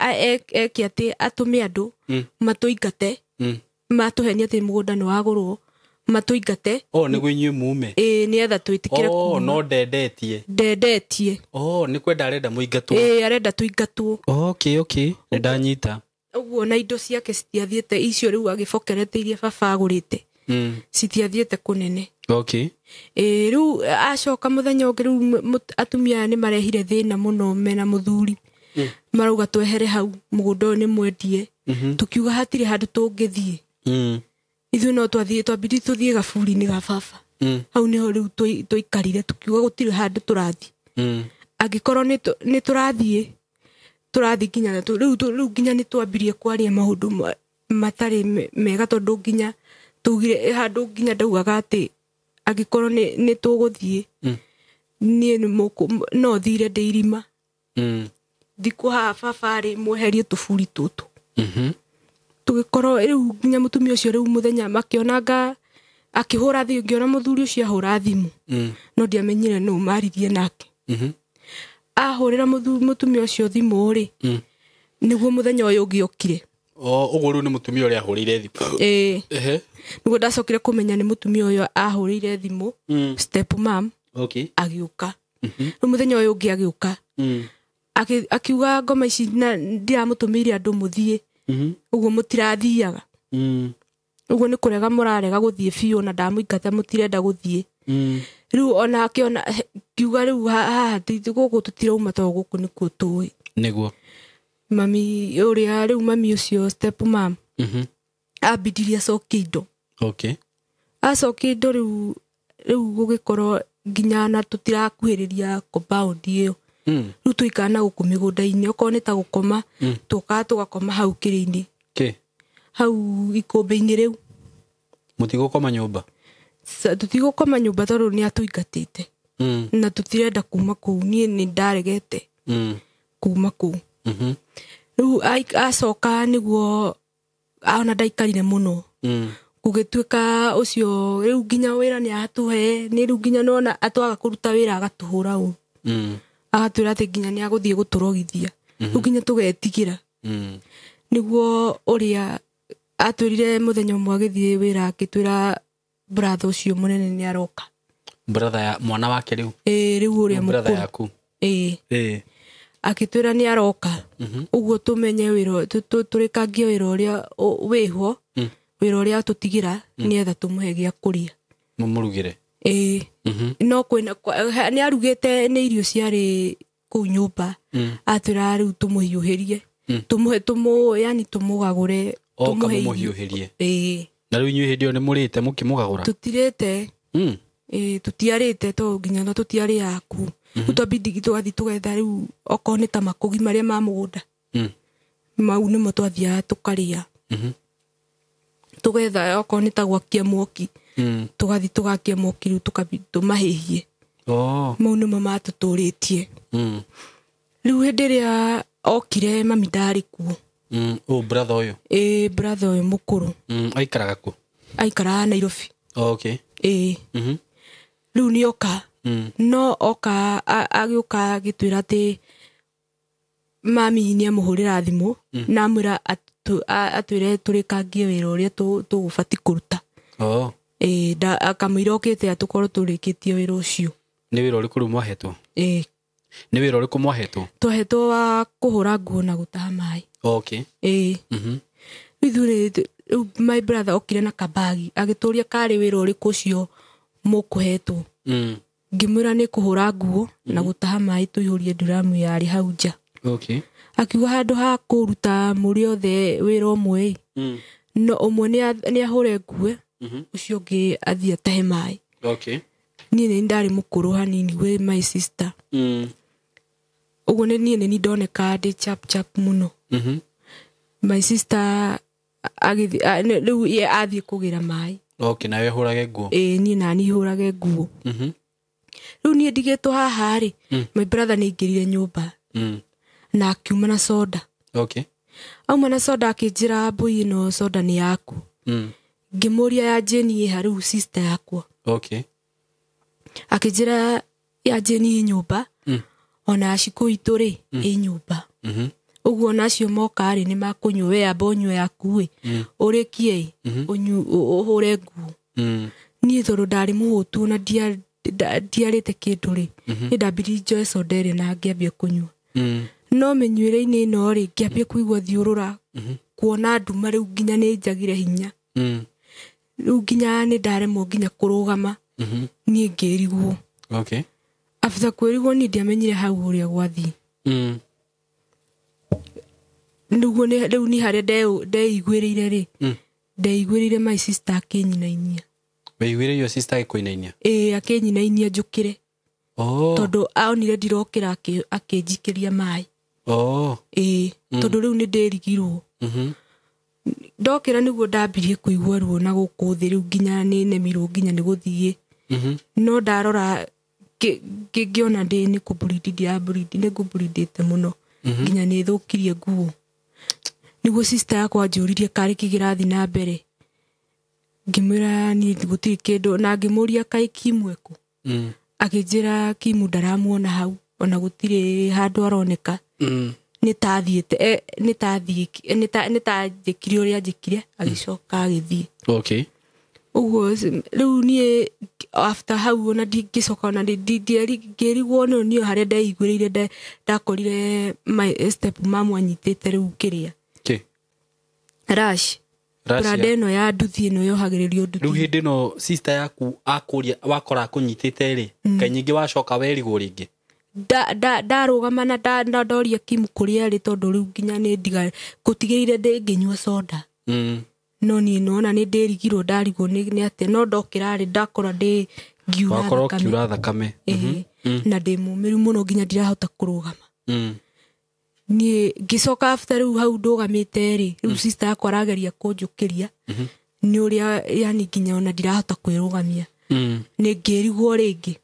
eke atĩ atũme andũ matũingate, matũhenie atĩ mũgũnda nĩ wagũrwo, matũingate. Oh, nĩguo inyuĩ mume. Ĩĩ, nĩgetha twĩtĩkĩre Oh, kuuma. no ndendetie. Ndendetie. Oh, nĩ kwenda arenda mũingatwo. Ĩĩ, arenda tũingatwo. Okay, okay. Nĩ ndanyita. Ũguo na indo ciake citiathiĩte icio rĩu agĩbokerete iria baba agũrĩte. Citiathiĩte kũnene. Okay. Ĩĩ, rĩu acoka mũthenya ũngĩ rĩu atumia aya nĩ marehire thĩna mũno mena mũthuri. Marauga twehere hau mũgũnda ũyũ nĩ mwendie. Tũkiuga hatirĩ handũ tũngĩthiĩ. Ithuĩ no twathiĩ, twambire tũthiĩ gaburi-inĩ ga baba. Hau nĩho rĩu tũikarire tũkiuga gũtirĩ handũ tũrathiĩ. Angĩkorwo nĩ tũrathiĩ, tũrathiĩ nginya rĩu nginya nĩ twambirie kwaria maũndũ matarĩ mega tondũ nginya tugire handũ nginya ndaugaga atĩ angĩkorwo nĩ tũgũthiĩ, niĩ no thire ndĩ irima. Thikũ haha baba rĩ, mweherie tũburi tũtũ. Tũgĩkorwo rĩu nginya mũtumia ũcio rĩu mũthenya makĩonanga akĩhũra thimũ, ngĩona mũthuri ũcio ahũra thimũ. No ndiamenyire nũ maririe nake. Ahũrĩra mũtumia ũcio thimũ rĩ, nĩguo mũthenya ũyũ ũngĩ okire. Oh, ũguo rĩu nĩ mũtumia ũrĩa ahũrĩire thimũ. Ĩĩ. Nĩguo ndacokire kũmenya nĩ mũtumia ũyũ ahũrĩire thimũ, step mom. Okay. Agĩũka. Rĩu mũthenya ũyũ ũngĩ agĩũka akiuga ngoma ici na ndiramũtũmĩire andũ mũthiĩ ũguo mũtirathiaga ũguo nĩ kũrega mũrarega gũthiĩ biũ na ndamũingata mũtirenda gũthiĩ. Rĩu ona akĩona kiuga rĩu haha gũkũ tũtirauma tondũ gũkũ nĩkuo tũĩ. Nĩguo. Mami ũrĩa rĩu mami ũcio step mom ambindirie acokie indo. Okay. Acokie indo rĩu gũgĩkorwo nginya na tũtirakuhĩrĩria compound ĩyo. Rĩu tũikara na gũkũ mĩgũnda-inĩ okorwo nĩ ta gũkoma tũkaga tũgakoma hau kĩrĩ-inĩ. Kĩ? Hau ikũmbĩ-inĩ rĩu. Mũtigũkoma nyũmba? Tũtigũkoma nyũmba tondũ nĩ atũingatĩte. Na tũtirenda kuma kũu niĩ nĩ ndaregete kuma kũu. Rĩu acoka nĩguo ona ndaikarire mũno. Gũgĩtuĩka ũcio rĩu nginya wĩra nĩ atũhe nĩ rĩu nginya nona atwaga kũruta wĩra agatũhũra ũũ. Agatwĩra atĩ nginya nĩ agũthiĩ gũtũrogithia. Rĩu nginya tũgetigĩra. Nĩguo ũrĩa atwĩrire mũthenya ũmwe agĩthiĩ wĩra akĩtwĩra brother ũcio mũnene nĩ aroka. Brother ya mwana wake rĩu? Ĩĩ rĩu ũrĩa mũkũrũ. Brother yaku? Ĩĩ. Ĩĩ. Akĩtwĩra nĩ aroka. Ũguo tũmenye wĩra tũrĩkangie wĩra ũrĩa wĩho. Wĩra ũrĩa atũtigĩra nĩgetha tũmũhe gĩa kũrĩa. Mũmũrugĩre? Ĩĩ. No kwĩna nĩ arugĩte nĩ irio ciarĩ kũu nyũmba. Atwĩra rĩu tũmũhiũhĩrie. Tũmũhe yani tũmũgagũre. Oka mũmũhiũhĩrie. Ĩĩ. Na rĩu inyuĩ hĩndĩ ĩyo nĩ mũrĩte mũkĩmũgagũra? Tũtirĩte. Ĩĩ tũtiarĩte tondũ nginya no tũtiarĩaga kũu. Rĩu twambindi tũgathiĩ tũgetha rĩu okorwo nĩ ta makũgi marĩa ma mũgũnda. Mau nĩmo twathiaga tũkarĩa. Tũgetha okorwo nĩ ta gwakia mwaki. Tũgathiĩ tũgakia mwaki rĩu tũmahĩhie. Mau nĩmo matũtũrĩtie. Rĩu hĩndĩ ĩrĩa okire mami ndarĩ kuo. Ũyũ brother ũyũ? Ĩĩ brother ũyũ mũkũrũ. Aikaraga kũ? Aikaraga Nairobi. Okay. Ĩĩ. Rĩu nĩ oka. No oka agĩũka agĩtwĩra atĩ mami nĩ amũhũrĩra thimũ na amwĩra atwĩre tũrĩkangie wĩra ũrĩa tũgũbatiĩ kũruta. Ĩĩ akamwĩra okĩte atũkorwo tũrĩkĩtie wĩra ũcio. Nĩ wĩra ũrĩkũ rĩu mwahetwo? Ĩĩ. Nĩ wĩra ũrĩkũ mwahetwo? Twahetwo wa kũhũra nguo na gũtaha maĩ. Okay. Ĩĩ. Rĩu rĩu my brother okire na kabagi agĩtũria karĩ wĩra ũrĩkũ ũcio mũkũhetwo. Ngĩmwĩra nĩ kũhũra nguo na gũtaha maĩ tũihũrie nduramu yarĩ hau nja. Okay. Akiuga handũ ha kũruta mũrĩ othe wĩra ũmwe no ũmwe nĩ ahũre nguo ũcio ũngĩ athiĩ atahe maĩ. Okay. Niĩ nĩ ndarĩ mũkũrũ hanini gwĩ my sister. Ũguo nĩ niĩ nĩ ndoneka ndĩ chap chap mũno. My sister agĩthiĩ rĩu ye athiĩ kũgĩra maĩ. Okay, nawe hũrage nguo? Ĩĩ niĩ nani hũrage nguo. Rĩu niĩ ndigĩtwo haha rĩ, my brother nĩ aingĩrire nyũmba. Na akiuma na soda. Okay. Auma na soda akĩnjĩra mbũi ĩno soda nĩ yaku. Ngĩmũria ya Jane ĩha rĩu sister yakwa. Okay. Akĩnjĩra ya Jane ĩ nyũmba. Ona Shiko itũ rĩ ĩ nyũmba. Ũguo ona acio moka rĩ nĩ makũnyua we amba ũnyue yaku ĩ. Ũrĩkie ĩ ũhũre nguo. Niĩ tondũ ndarĩ mũhũtu na ndiarĩte kĩndũ rĩ nĩ ndambirie njoe soda ĩrĩa na ngĩambia kũnyua. No mĩnyuĩre-inĩ ĩno rĩ ngĩambia kũigua thiũrũra kuona nduma rĩu nginya nĩ njagire hinya. Rĩu nginya nĩ ndaremwo nginya kũrũgama. Niĩ ngĩrigwo. Okay. After kwĩrigwo niĩ ndiamenyire hau ũrĩa gwathiĩ. Nĩguo rĩu nĩ harĩa ndeiguĩrĩire rĩ. Ndeiguĩrĩire my sister akĩnyinainia. Weiguĩrĩire your sister agĩkũinainia? Ĩĩ akĩnyinainia njũkĩre. Tondũ aonire ndirokĩra akĩnjikĩria maĩ. Ĩĩ tondũ rĩu nĩ ndĩrigirwo. Ndokĩra nĩguo ndambirie kũigua ruo na gũkũ thĩ rĩu nginya nĩ nemirwo nginya nĩ gũthiĩ. No ndarora ngĩona ndĩ nĩ kũmburindi ndĩramburindi nĩ ngũmburindĩte mũno nginya nĩ thũkirie nguo. Nĩguo sister yakwa anjũririe karĩ kĩ kĩrathiĩ na mbere. Ngĩmwĩra niĩ gũtirĩ kĩndũ na ngĩmũria kaĩ Kimu ekũ. Akĩnjĩra Kimu ndaramuona hau ona gũtirĩ handũ aroneka. Nĩ tathiĩte nĩ tanjĩkire ũrĩa anjĩkire agĩcoka agĩthiĩ. Okay. Ũguo rĩu niĩ after hau ona ndingĩcoka ona ngĩrigwo no niĩ harĩa ndeiguĩrĩire ndakorire my step mamu anyitĩte rĩu kĩrĩa Kĩ? rash branda ĩno ya nduthi ĩno yohagĩrĩrio nduthi. Rĩu hĩndĩ ĩno sister yaku akũria wakora akũnyitĩte rĩ, kaĩ nyingĩ wacoka werigwo rĩngĩ? Ndarũgama na ndoria Kim kũrĩa arĩ tondũ rĩu nginya nĩ ndiga gũtigĩrĩire ndĩngĩnyua soda. No niĩ nona nĩ ndĩrigirwo ndarigwo nĩ atĩa no ndokĩra rĩ ndakora ndĩ ngiura Wakorwo thakame. ũkiura thakame. Na ndĩ mũmĩru mũno nginya ndirahota kũrũgama. Niĩ ngĩcoka after rĩu hau ndũgamĩte rĩ, rĩu sister yakwa arageria kũnjũkĩria nĩ ũrĩa yani nginya ona ndirahota kwĩrũgamia. Nĩ ngĩrigwo rĩngĩ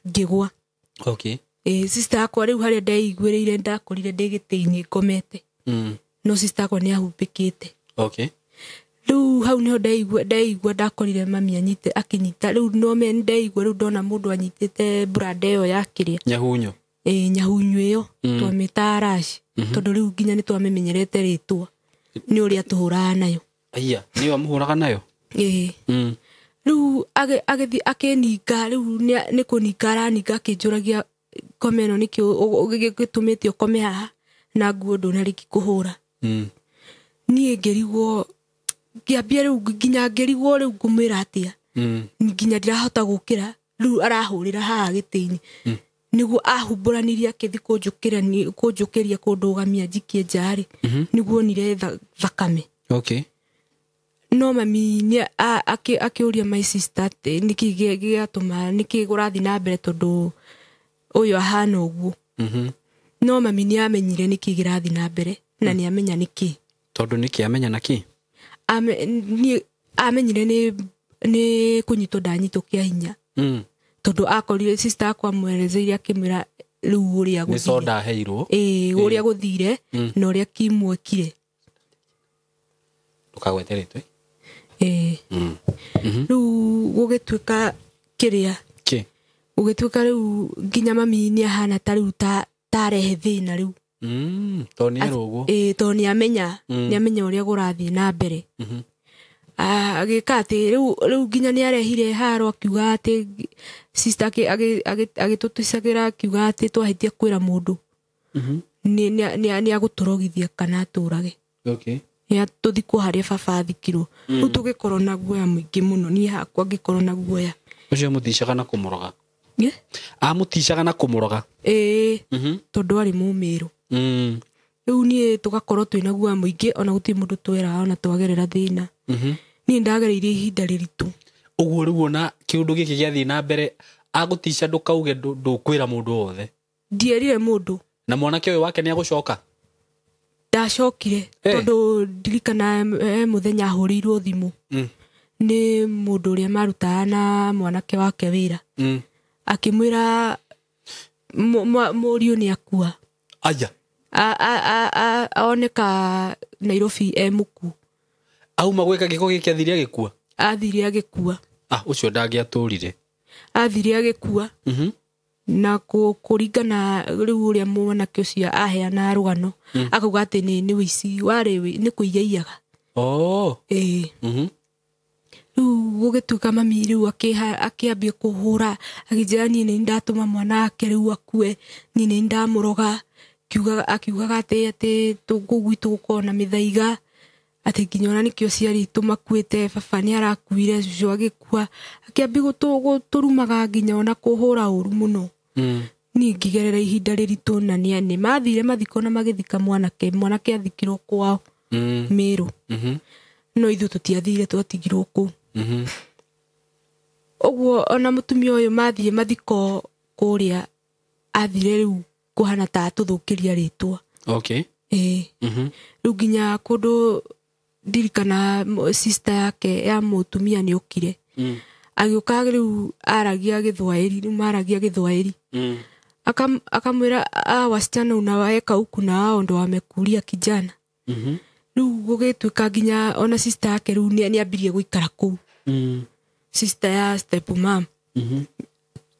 ngĩgwa. Okay. Sister yakwa rĩu harĩa ndeiguĩrĩire ndakorire ndĩ gĩtĩ-inĩ ngomete. No sister yakwa nĩ ahumbĩkĩte. Okay. Rĩu hau nĩho ndeigua ndakorire mami anyite akĩnyita rĩu no me ndeigua rĩu ndona mũndũ anyitĩte branda ĩyo ya kĩrĩa. Nyahunyo. Nyahunyo ĩyo twamĩtaga rash tondũ rĩu nginya nĩ twamĩmenyerete rĩtwa nĩ ũrĩa tũhũraga nayo. Aya, nĩyo amũhũraga nayo? Rĩu agĩthiĩ akĩninga rĩu nĩ kũninga araninga akĩnjũragia ngome ĩno nĩkĩ gĩtũmĩte ũkome haha na nguo ndũnarĩki kũhũra. Niĩ ngĩrigwo ngĩambia rĩu nginya ngĩrigwo rĩu ngũmwĩra atĩa. Nginya ndirahota gũkĩra rĩu arahũrĩra haha gĩtĩ-inĩ. Nĩguo ahumbũranirie akĩthiĩ kũnjũkĩria kũndũgamia njikie nja rĩ, nĩguo onire thakame. Okay. No mami nĩ akĩũria my sister atĩ nĩkĩ gĩatũma nĩkĩ kũrathiĩ na mbere tondũ ũyũ ahana ũguo. No mami nĩ amenyire nĩkĩ kĩrathiĩ na mbere na nĩ amenya nĩkĩ. Tondũ nĩkĩ amenya nakĩ? Niĩ amenyire nĩ kũnyitwo ndanyitwo kĩa hinya. Tondũ akorire sister akwa amwerezeire akĩmwĩra rĩu ũrĩa Nĩ gũthire. soda aheirwo. Ũrĩa gũthire na ũrĩa Kim ekire. Ndũkagwete rĩtwa. Rĩu gũgĩtuĩka kĩrĩa. Kĩ? Gũgĩtuĩka rĩu nginya mami nĩ ahana ta rĩu tarehe thĩna rĩu. Tondũ nĩ erwo ũguo. Tondũ nĩ amenya, nĩ amenya ũrĩa kũrathiĩ na mbere. Agĩka atĩ rĩu nginya nĩ arehire haro akiuga atĩ sister agĩtũticagĩra akiuga atĩ twahĩtia kwĩra mũndũ. Nĩ agũtũrogithia kana atũrage. Okay. Nĩ tũthikwo harĩa baba athikirwo. Rĩu tũgĩkorwo na guoya mũingĩ mũno, niĩ hakwa ngĩkorwo na guoya. Ũcio amũticaga na kũmũroga. Amũticaga na kũmũroga. Tondũ arĩ mũmĩrũ. Rĩu niĩ tũgakorwo twĩna guoya mũingĩ ona gũtirĩ mũndũ tweraga ona twagerera thĩna. Niĩ ndagereire ihinda rĩritũ. Ũguo rĩu ona kĩũndũ gĩkĩ gĩathiĩ na mbere agũtica ndũkauge ndũkwĩra mũndũ wothe. Ndierire mũndũ. Na mwanake ũyũ wake nĩ agũcoka? Ndacokire tondũ ndirikana mũthenya ahũrĩirwo thimũ. Nĩ mũndũ ũrĩa marutaga na mwanake wake wĩra. Akĩmwĩra mũriũ nĩ akua. Aya. Oneka Nairobi e mũkuũ. Auma gwĩka gĩko gĩkĩ athire agĩkua? Athire agĩkua. Ũcio ndangĩatũrire. Athire agĩkua. Na kũringana rĩu ũrĩa mwanake ũcio aheana rũgano, akauga atĩ nĩ ũici warĩ nĩ kũiyaiyaga. Rĩu gũgĩtuĩka mami rĩu akĩambia kũhũra akĩnjĩra niĩ nĩ ndatũma mwana wake rĩu akue, niĩ nĩ ndamũroga, akiugaga atĩ kũu gwitũ gũkoragwo na mĩthaiga, atĩ nginya ona nĩkĩo aciari aitũ makuĩte, baba nĩ arakuire, cũcũ agĩkua, akĩambia gũtũrumaga nginya ona kũhũra ũru mũno. Niĩ ngĩgerera ihinda rĩritũ na nĩ mathire mathiko na magĩthika mwanake, mwanake athikirwo kwao Meru. No ithuĩ tũtiathire, twatigirwo kũu. Ũguo ona mũtumia ũyũ mathiĩ mathiko kũrĩa athire rĩu kũhana ta atũthũkĩria rĩtwa. Okay. Rĩu nginya kũndũ ndirikana sister yake ya mũtumia nĩ okire. Agĩũka rĩu aragia Gĩthwaĩri, rĩu maragia Gĩthwaĩri. Akamwĩra, wasichana unawaweka huku na wao ndo wamekulia kijana. Rĩu gũgĩtuĩka nginya ona sister yake rĩu nĩ ambirie gũikara kũu. Sister ya step mom.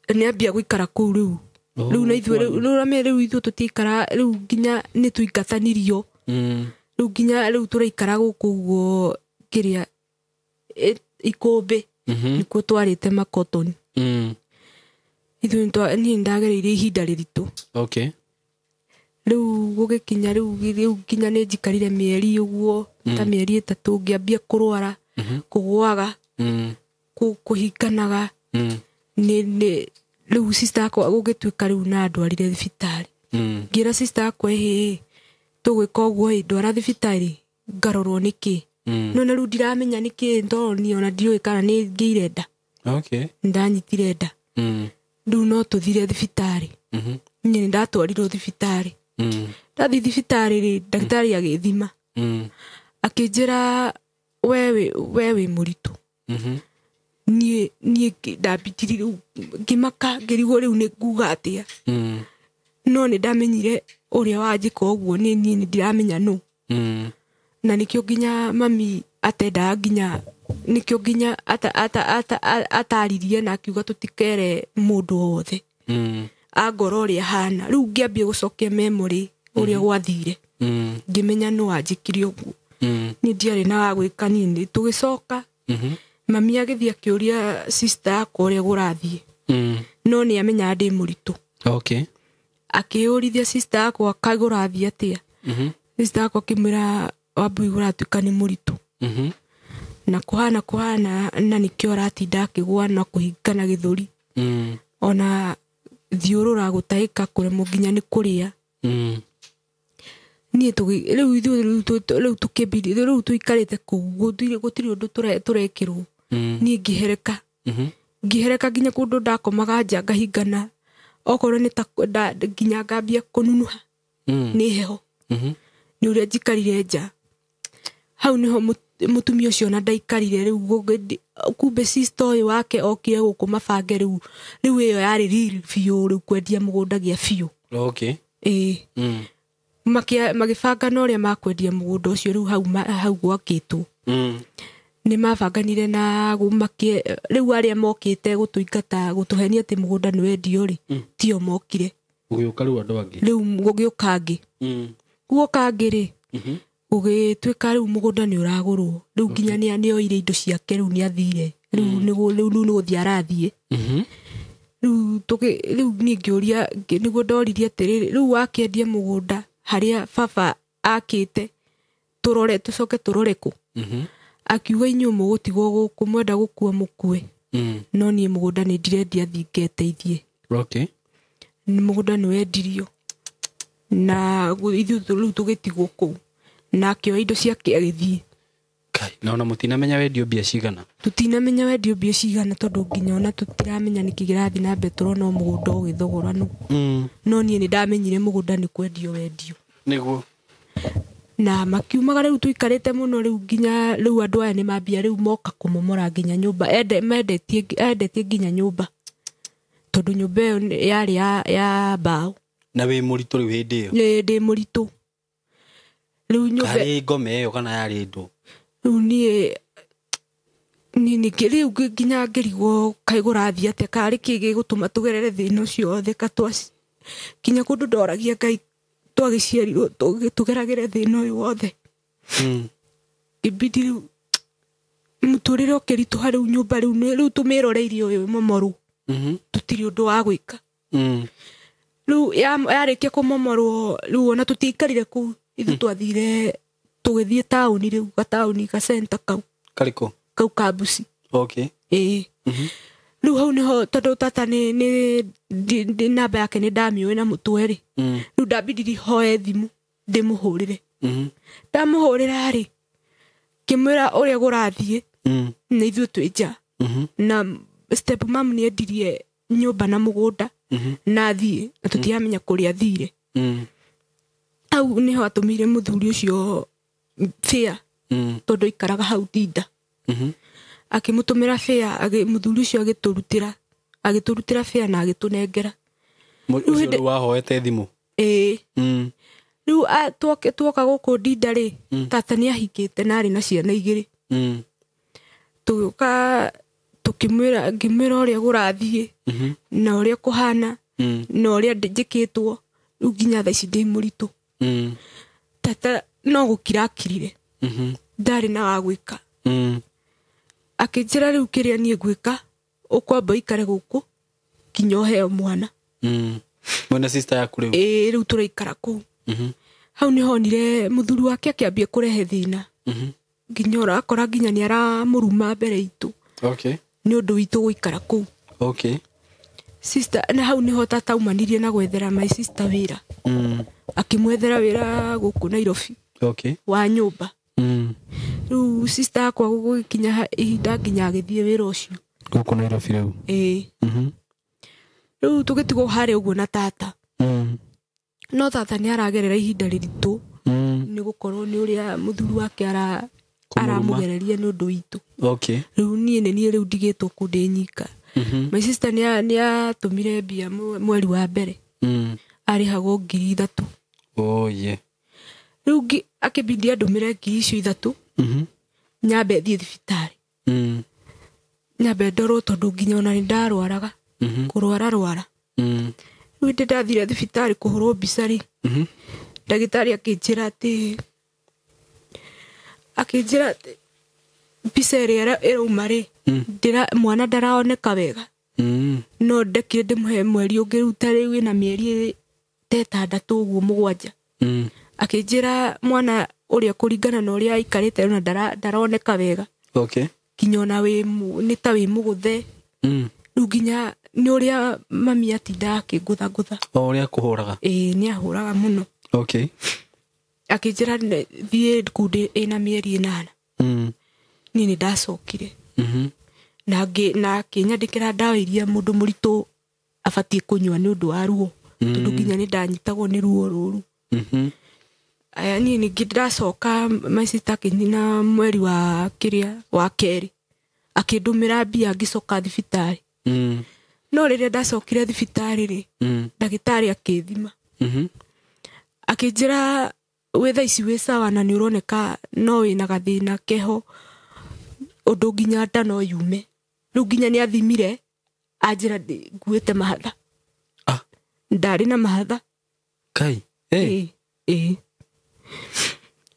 Nĩ ambia gũikara kũu rĩu. Rĩu na ithuĩ rĩu, rĩu rĩu ithuĩ tũtiikara, rĩu nginya nĩ tũingatanirio. Rĩu nginya rĩu tũraikara gũkũ ũguo kĩrĩa Ikũmbĩ nĩkuo twarĩte makotoni. Ithuĩ niĩ nĩndagereire ihinda rĩritũ. Okay. Rĩu gũgĩkinya rĩu nginya nĩ njikarire mĩeri ũguo ta mĩeri 3 ngĩambia kũrwara, kũgũaga, kũhinganaga. Nĩ rĩu sister yakwa gũgĩtuĩka rĩu na ndwarire thibitarĩ. Ngĩra sister yakwa ĩhĩ tũgwĩka ũguo ĩ ndwara thibitarĩ ngarorwo nĩkĩ. No na rĩu ndiramenya nĩkĩ tondũ niĩ ona ndiũĩ kana nĩ ngĩire nda. Okay. Nĩndanyitire nda. Rĩu no tũthire thibitarĩ. Niĩ nĩndatwarirwo thibitarĩ. Ndathiĩ thibitarĩ rĩ, ndagĩtarĩ agĩthima. Akĩnjĩra we wĩ mũritũ. Niĩ ndambitirie rĩu ngĩmaka ngĩrigwo rĩu nĩ nguga atĩa. No nĩndamenyire ũrĩa wanjĩka ũguo nĩ niĩ nĩndiramenya nũ. Na nĩkĩo nginya mami atendaga nginya nĩkĩo nginya ataririe na akiuga tũtikere mũndũ o wothe. Angoro ũrĩa hana. Rĩu ngĩambia gũcokia memory ũrĩa gwathire. Ngĩmenya nũ wanjĩkire ũguo. Niĩ ndiarĩ na wa gwĩka niĩ nĩ tũgĩcoka. Mami agĩthiĩ akĩũria sister yakwa ũrĩa kũrathiĩ. No nĩ amenyaga ndĩ mũritũ. Okay. Akĩũrithia sister yakwa kaĩ kũrathiĩ atĩa. Sister yakwa akĩmwĩra Wambui kũratuĩka nĩ mũritũ. Na kũhana na nĩkĩo aratinda akĩgũa na kũhingana gĩthũri. Ona thiũrũra gũtahĩka kũremwo nginya nĩ kũrĩa. Niĩ rĩu ithuĩ rĩu tũkĩambia rĩu tũikarĩte kũu gũtirĩ ũndũ tũrekĩrwo. Niĩ ngĩhereka. Ngĩhereka nginya kũndũ ndakomaga nja ngahingana. Okorwo nĩ ta nginya ngambia kũnunuha. Nĩ heho. Nĩ ũrĩa njikarire nja. Hau nĩho mũtumia ũcio ona ndaikarire rĩu kumbe sister ũyũ wake okire gũkũ mabange rĩu ĩyo yarĩ real biũ rĩu kwendia mũgũnda gĩa biũ. Okay. Ĩĩ. Magĩbanga na ũrĩa makwendia mũgũnda ũcio rĩu hau gwakĩtwo. Nĩ mabanganire na rĩu arĩa mokĩte gũtũingata gũtũhenia atĩ mũgũnda nĩ wendio rĩ, tio mokire. Gũgĩũka rĩu andũ angĩ. Rĩu gũgĩũka angĩ. Guoka angĩ rĩ, gũgĩtuĩka rĩu mũgũnda nĩ ũragũrwo. Rĩu nginya nĩoire indo ciake rĩu nĩathire. Rĩu nĩ gũthiĩ arathiĩ. Rĩu niĩ ngĩũria nĩguo ndoririe atĩrĩrĩ, rĩu wakĩendia mũgũnda harĩa baba akĩte tũrore tũcoke tũrore kũ. Akiuga inyuĩ mũgũtigwo gũkũ mwenda gũkua mũkue. No niĩ mũgũnda nĩ ndirendia thiĩ ngeteithie. Okay. Mũgũnda nĩ wendirio. Na ithuĩ rĩu tũgĩtigwo kũu. Na akĩoya indo ciake agĩthiĩ. Kai, na ona mũtinamenya wendio mbia cigana? Tũtinamenya wendio mbia cigana tondũ nginya ona tũtiramenya nĩkĩ kĩrathiĩ na mbere tũrona o mũgũnda ũgĩthogoranwo. No niĩ nĩndamenyire mũgũnda nĩ kwendio wendio. Nĩguo. Na makiumaga rĩu tũikarĩte mũno rĩu nginya rĩu andũ aya nĩmambia rĩu moka kũmomora nginya nyũmba. Endetie nginya nyũmba. Tondũ nyũmba ĩyo yarĩ ya mbaũ. Na wĩ mũritũ rĩu hĩndĩ ĩyo? Ĩĩ ndĩ mũritũ. Rĩu nyũmba Karĩ ngome ĩyo kana yarĩ ndũ? Rĩu niĩ rĩu nginya ngĩrigwo kaĩ kũrathiĩ atĩa karĩ kĩ gĩgũtũma tũgerere thĩna ũcio wothe ka nginya kũndũ ndoragia Ngai twagĩciarirwo tũgeragĩre thĩna ũyũ wothe. Ngĩbidi rĩu mũtũrĩre ũkĩritũha rĩu nyũmba rĩu tũmĩroreirie ũyũ momorwo. Tũtirĩ ũndũ wa gwĩka. Rĩu yarĩkia kũmomorwo rĩu ona tũtiaikarire kũu ithuĩ twathire tũgĩthiĩ taũni rĩu gataũni ga center kau. Karĩkũ? Kau Kambuci. Okay. Ĩĩ. Rĩu hau nĩho tondũ tata nĩ namba yake nĩ ndamĩũĩ na mũtwe rĩ. Rĩu ndambindiri hoe thimũ ndĩmũhũrĩre. Ndamũhũrĩra rĩ, ngĩmwĩra ũrĩa kũrathiĩ na ithuĩ twĩ nja. Na step mum nĩendirie nyũmba na mũgũnda na athiĩ na tũtiramenya kũrĩa athire. Hau nĩho atũmĩire mũthuri ũcio fare tondũ aikaraga hau Ndinda. Akĩmũtũmĩra fare, mũthuri ũcio agĩtũrutĩra fare na agĩtũnengera. Ũcio rĩu wahoete thimũ? Ĩĩ. Rĩu tuoka gũkũ Ndinda rĩ, tata nĩahikĩte na arĩ na ciana 2. Tũgĩũka tũkĩmwĩra ngĩmwĩra ũrĩa kũrathiĩ na ũrĩa kũhana na ũrĩa njĩkĩtwo rĩu nginya thaa ici ndĩ mũritũ. Tata no gũkira akirire. Ndarĩ na wa gwĩka. Akĩnjĩra rĩu kĩrĩa niĩ ngwĩka ũkwamba ũikare gũkũ nginya ũheo mwana. Mwena sister yaku rĩu? Ĩĩ, rĩu tũraikara kũu. Hau nĩ honire mũthuri wake akĩambia kũrehe thĩna. Nginya ũrakora nginya nĩ aramũruma mbere itũ. Okay. Nĩ ũndũ witũ gũikara kũu. Okay. Sister, na hau nĩho tata aumanirie na gwethera my sister wĩra. Akĩmwethera wĩra gũkũ Nairobi. Okay. Wa nyũmba. Rĩu sister akwa gũgĩkinya ihinda nginya agĩthiĩ wĩra ũcio. Gũkũ Nairobi rĩu? Ĩĩ. Rĩu tũgĩtigwo harĩa ũguo na tata. No tata nĩ aragerera ihinda rĩritũ. Nĩ gũkorwo nĩ ũrĩa mũthuri wake aramũgereria nĩ ũndũ witũ. Okay. Rĩu niĩ nĩ niĩ rĩu ndigĩtwo kũu ndĩ nyika. My sister nĩ atũmire mbia mweri wa mbere. Arĩhagwo 3,000. Oh yeah. Rĩu akĩbidi andũmĩre 3,000. Nyambe thiĩ thibitarĩ. Nyambe ndorwo tondũ nginya ona nĩ ndarwaraga. Kũrwara rwara. Rĩu hĩndĩ ndathire thibitarĩ kũhũrwo mbica rĩ. Ndagĩtarĩ akĩnjĩra atĩ mbica ĩrĩa ĩrauma rĩ, mwana ndaraoneka wega. No ndekire ndĩmũhe mweri ũngĩ rĩu ta rĩu ĩna mĩeri ta 6 ũguo 7. Akĩnjĩra mwana ũrĩa kũringana na ũrĩa aikarĩte ona ndaroneka wega. Okay. Nginya ona nĩ ta wĩ mũgũthe. Rĩu nginya nĩ ũrĩa mami atindaga akĩngũthangũtha. O ũrĩa akũhũraga? Ĩĩ, nĩ ahũraga mũno. Okay. Akĩnjĩra thiĩ kundi ĩna mĩeri 8. Niĩ nĩ ndacokire. Na akĩnyandĩkĩra ndawa iria mũndũ mũritũ abatiĩ kũnyua nĩ ũndũ wa ruo. Tondũ nginya nĩ ndanyitagwo nĩ ruo rũru. Aya niĩ ningĩ ndacoka my sister akĩnyina mweri wa kĩrĩa wa kerĩ. Akĩndũmĩra mbia ngĩcoka thibitarĩ. No rĩrĩa ndacokire thibitarĩ rĩ, ndagĩtarĩ akĩthima. Akĩnjĩra wĩ thaa ici wĩ sawa na nĩ ũroneka no wĩna gathĩna keho ũndũ nginya nda no yume. Rĩu nginya nĩ athimire anjĩra nguĩte mahatha. Ndarĩ na mahatha. Kai. Ĩĩ.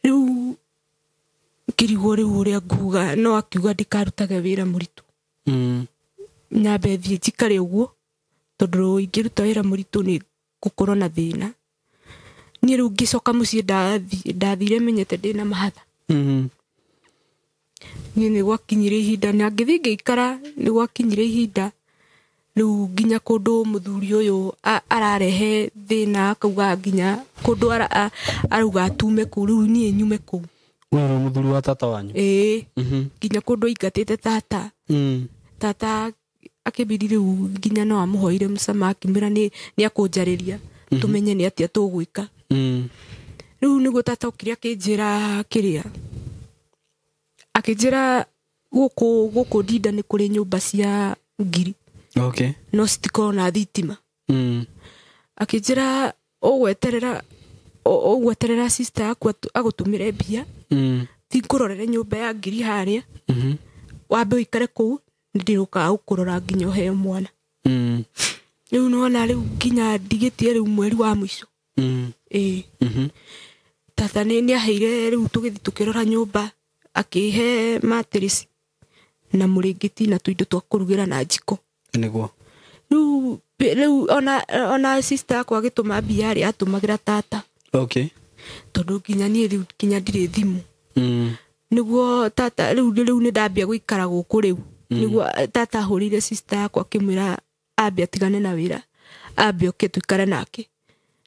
Rĩu ngĩrigwo rĩu ũrĩa nguga no akiuga ndikarutage wĩra mũritũ. Nyambe thiĩ njikare ũguo tondũ ingĩruta wĩra mũritũ nĩ ngũkorwo na thĩna. Niĩ rĩu ngĩcoka mũciĩ ndathire menyete ndĩna mahatha. Niĩ nĩ gwakinyire ihinda na ngĩthiĩ ngĩikara nĩ gwakinyire ihinda rĩu nginya kũndũ mũthuri ũyũ ararehe thĩna akauga nginya kũndũ arauga atume kũu rĩu niĩ nyume kũu. Ũyũ nĩ mũthuri wa tata wanyu? Ĩĩ. Nginya kũndũ aingatĩte tata. Tata akĩbidi rĩu nginya no amũhoire mũcama akĩmwĩra nĩ akũnjarĩria tũmenye nĩ atĩa tũgwĩka. Rĩu nĩguo tata okire akĩnjĩra kĩrĩa. Akĩnjĩra gũkũ Ndinda nĩ kũrĩ nyũmba cia ngiri. Okay. No citikoragwo na thitima. Akĩnjĩra ũgweterera sister yaku agũtũmĩre mbia. Thiĩ ngũrorere nyũmba ya ngiri harĩa. Wambe ũikare kũu nĩndĩrũkaga gũkũrora nginya ũheo mwana. Rĩu nĩwona rĩu nginya ndigĩtie rĩu mweri wa mũico. Ĩĩ. Tata nĩ aheire rĩu tũgĩthiĩ tũkĩrora nyũmba akĩhe matirisi na mũrĩngĩti na tũindo twa kũrugĩra na njiko. Nĩguo. Rĩu ona sister akwa agĩtũma mbia rĩ atũmagĩra tata. Okay. Tondũ nginya niĩ rĩu nginya ndirĩ thimũ. Nĩguo tata rĩu nĩ ndambia gũikara gũkũ rĩu. Nĩguo tata ahũrĩire sister yakwa akĩmwĩra ambe atigane na wĩra ambe oke tũikare nake.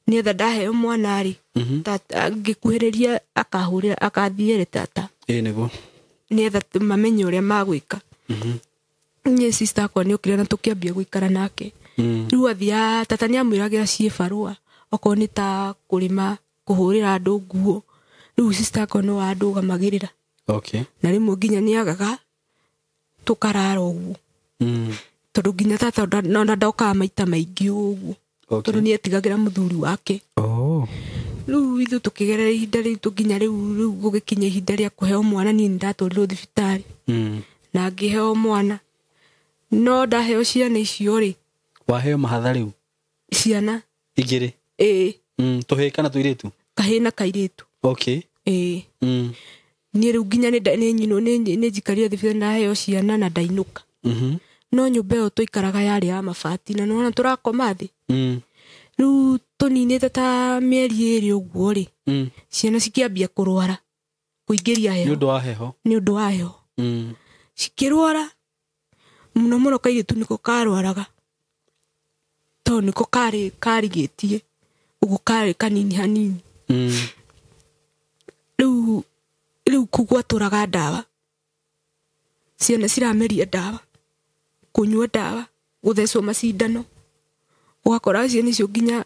Nĩetha ndaheo mwana rĩ, tata ngĩkuhĩrĩria akahũrĩra akathiĩ tata. Ĩĩ nĩguo. Nĩetha mamenye ũrĩa magwĩka. Niĩ sister akwa nĩokire na tũkĩambia gũikara nake. Rĩu athiaga tata nĩamwĩragĩra ciĩ barũa okorwo nĩ ta kũrĩma kũhũrĩra andũ nguo. Rĩu sister akwa no andũgamagĩrĩra. Okay. Na rĩmwe nginya nĩagaga tũkarara ũguo. Tondũ nginya tata ona ndokaga maita maingĩ ũguo. Okay. Tondũ nĩetigagĩra mũthuri wake. Oh. Rĩu ithuĩ tũkĩgerera ihinda rĩu nginya rĩu gũgĩkinya ihinda rĩa kũheo mwana niĩ nĩndatwarirwo thibitarĩ. Na ngĩheo mwana. No ndaheo ciana icio rĩ. Waheo mahatha rĩu? Ciana. Igĩrĩ? Ĩĩ. Tũhĩĩ kana tũirĩtu? Kahĩĩ na kairĩtu. Okay. Ĩĩ. Niĩ rĩu nginya nĩ njikarire thibitarĩ na heo ciana na ndainũka. No nyũmba ĩyo tũikaraga yarĩ ya mabati na nĩwona tũrakoma thĩ. Rĩu tũninĩte ta mĩeri 2 ũguo rĩ, ciana cikĩambia kũrwara, kũingĩria heho. Nĩ ũndũ wa heho. Nĩ ũndũ wa heho. Cikĩrwara mũno mũno kairĩtu nĩko karwaraga, tondũ nĩko karigĩtie ũguo, karĩ kanini hanini. Rĩu kũu gwatũraga ndawa, ciana cirameria ndawa, kũnyua ndawa, gũthecwo macindano. Ũgakora ciana icio nginya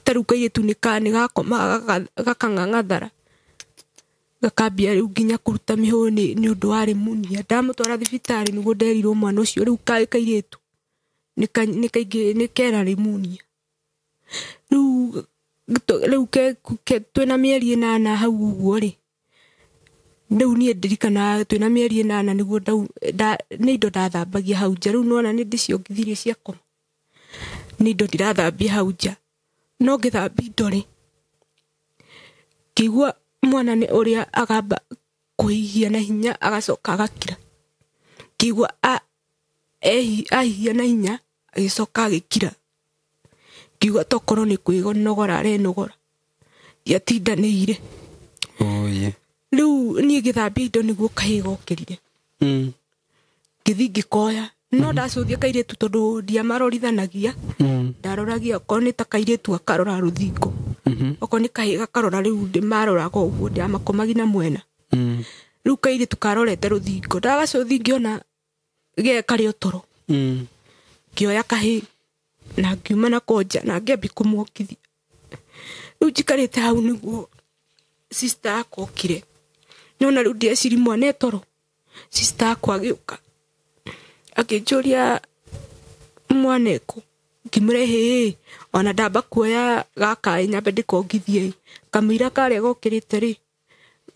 ta rĩu kairĩtu nĩ gakomaga gakang'ang'athara, gakambia rĩu nginya kũruta mĩhũnĩ nĩ ũndũ wa pneumonia. Ndamũtwara thibitarĩ nĩguo nderirwo mwana ũcio rĩu kairĩtu nĩ kena pneumonia. Rĩu twĩna mĩeri 8 hau ũguo rĩ, rĩu niĩ ndirikanaga twĩna mĩeri 8 nĩguo nĩ indo ndathambagia hau nja. Rĩu nĩwona nĩ ndĩciongithirie ciakoma, nĩ indo ndirathambia hau nja. No ngĩthambia indo rĩ, ngĩigua mwana nĩ ũrĩa agamba kũhihia na hinya agacoka agakira. Ngĩigua ahihia na hinya agĩcoka agĩkira. Ngiuga tokorwo nĩ kwĩnogora arenogora, ndiatindanĩire. Rĩu niĩ ngĩthambia indo nĩguo kahĩĩ gokĩrire. Ngĩthiĩ ngĩkoya, no ndacũthia kairĩtu tondũ ndiamarorithanagĩa. Ndaroragia okorwo nĩ ta kairĩtu gakarora rũthingo, okorwo nĩ kahĩĩ gakarora, rĩu ndĩmaroraga ũguo, ndĩamakomagia na mwena. Rĩu kairĩtu karorete rũthingo, ndagacũthia ngĩona ge karĩ o toro. Ngĩoya kahĩĩ na ngiuma nako nja na ngĩambia kũmwongithia. Rĩu njikarĩte hau nĩguo sister yakwa okire. Nĩwona rĩu ndĩreciria mwana e toro. Sister yakwa agĩũka akĩnjũria mwana ekũ, ngĩmwĩra hĩ, ona ndamba kuoya gaka ĩ nyambe ndĩkongithie ĩ, kamũira karĩa gokĩrĩte rĩ,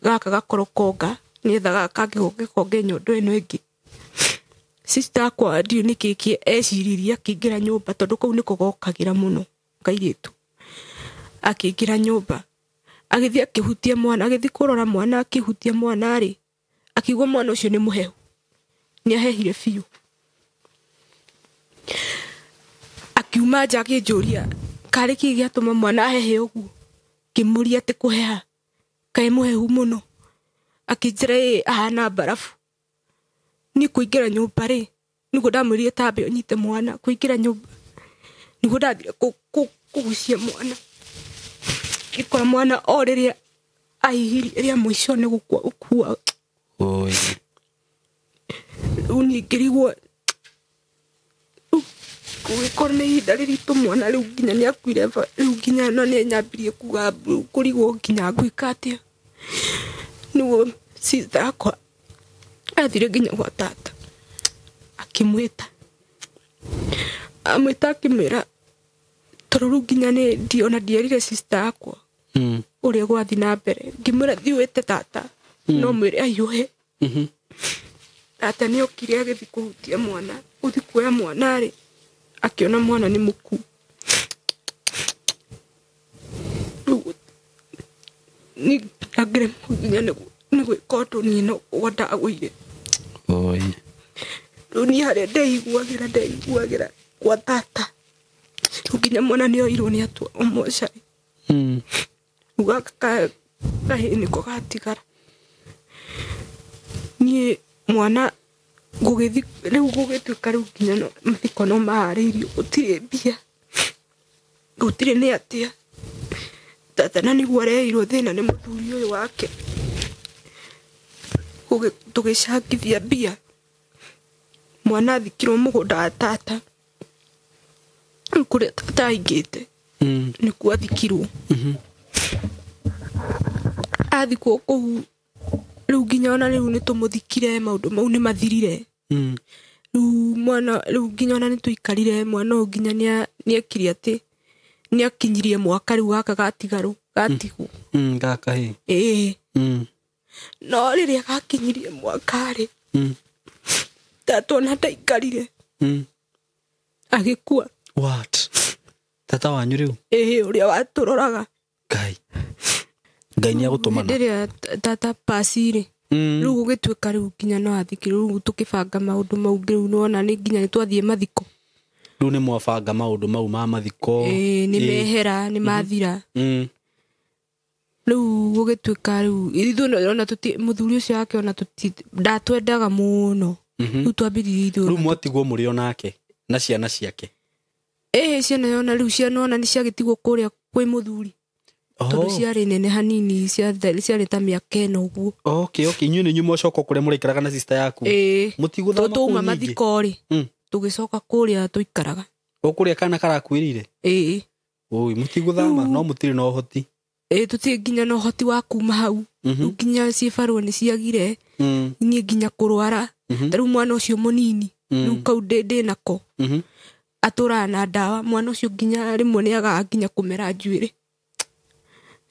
gaka gakorwo konga nĩgetha gaka kangĩ goke konge nyondo ĩno ĩngĩ. Sister yakwa ndiũĩ nĩkĩ kĩ eciririe akĩingĩra nyũmba, tondũ kũu nĩko gokagĩra mũno kairĩtu. Akĩingĩra nyũmba agĩthiĩ akĩhutia mwana, agĩthiĩ kũrora mwana, akĩhutia mwana rĩ, akiuga mwana ũcio nĩ mũhehu, nĩ ahehire biũ. Akiuma nja akĩnjũria karĩ kĩ gĩatũma mwana ahehe ũguo, ngĩmũria atĩ kũheha kaĩ mũhehu mũno, akĩnjĩra ĩ ahana mbarabu. Niĩ kũingĩra nyũmba rĩ, nĩguo ndamwĩrire tambe ũnyite mwana, kũingĩra nyũmba nĩguo ndathire kũgucia mwana, ngĩkora mwana o rĩrĩa ahihirie rĩa mũico nĩ gũkua gũkua. Rĩu niĩ ngĩrigwo gũgĩkorwo nĩ ihinda rĩritũ mwana rĩu nginya nĩ akuire, rĩu nginya no nĩ nyambirie kuga rĩu kũrigwo nginya ngwĩka atĩa. Nĩguo sister yakwa athire nginya gwa tata akĩmwĩta, amwĩta akĩmwĩra tondũ rĩu nginya nĩ ona ndierire sister yakwa ũrĩa gwathiĩ na mbere, ngĩmwĩra thiĩ wĩte tata no mwĩre ahiũhe. Tata nĩ okire agĩthiĩ kũhutia mwana, gũthiĩ kuoya mwana rĩ, akĩona mwana nĩ mũkuũ. Rĩu niĩ ngĩremwo nginya nĩ gwĩka ũndũ niĩ no kũgwa ndagũire. Rĩu niĩ harĩa ndeiguagĩra gwa tata, rĩu nginya mwana nĩ oirwo nĩ atwarwo mocarĩ. Rĩu gaka kahĩĩ nĩko gatigara. Niĩ mwana gũgĩthiĩ rĩu gũgĩtuĩka rĩu nginya mathiko no maharĩirio, gũtirĩ mbia, gũtirĩ nĩ atĩa. Tata na nĩguo areheirwo thĩna nĩ mũthuri ũyũ wake, tũgĩcangithia mbia, mwana athikirwo mũgũnda wa tata, rĩu kũrĩa tata aingĩte nĩkuo athikirwo. Athikwo kũu rĩu nginya ona rĩu nĩ tũmũthikire, maũndũ mau nĩ mathirire. Rĩu mwana rĩu nginya ona nĩ tũikarire, mwana ũyũ nginya nĩ ekire atĩ nĩ akinyirie mwaka rĩu gaka gatigarwo, gatigwo. Gaka hĩ. Ĩĩ. No rĩrĩa gakinyirie mwaka rĩ, tata ona ndaikarire. Agĩkua. What? Tata wanyu rĩu? Ĩĩ, ũrĩa watũroraga. Ngai. Ngai nĩ agũtũmana. Hĩndĩ ĩrĩa tata pasi rĩ, Rĩu gũgĩtuĩka rĩu nginya no athikirwo, rĩu tũkĩbanga maũndũ mau rĩu nĩwona nĩ nginya nĩtwathiĩ mathiko. Rĩu nĩ mwabanga maũndũ mau ma mathiko. Ĩĩ, nĩ mehera, nĩ mathira. Rĩu gũgĩtuĩka rĩu ithuĩ ona tũti mũthuri ũcio wake ona tũti ndatwendaga mũno. Rĩu twambĩrĩirie ithuĩ. Rĩu mwatigwo mũrĩ o nake na ciana ciake. Ĩĩ, ciana ona rĩu ciana ona nĩ ciagĩtigwo kũrĩa kwĩ mũthuri. Tondũ ciarĩ nene hanini, ciarĩ ta mĩaka ĩna ũguo. Okay, okay, inyuĩ nĩ inyuĩ mwacoka kũrĩa mũraikaraga na sister yaku. Ĩĩ. Mũtigũthama kũu Twauma nyingĩ? mathiko rĩ, tũgĩcoka kũrĩa tũikaraga. O kũrĩa kana karakuĩrĩire? Ĩĩ. Oi, mũtigũthama no mũtirĩ na ũhoti. Ĩĩ, tũtirĩ nginya na ũhoti wa kuma hau. Rĩu nginya ciĩbarũa nĩ ciagire. Niĩ nginya kũrwara. Ta rĩu mwana ũcio mũnini, rĩu kau ndĩ nako. Atũraga na ndawa, mwana ũcio nginya rĩmwe nĩ agaga nginya kũmera njuĩrĩ.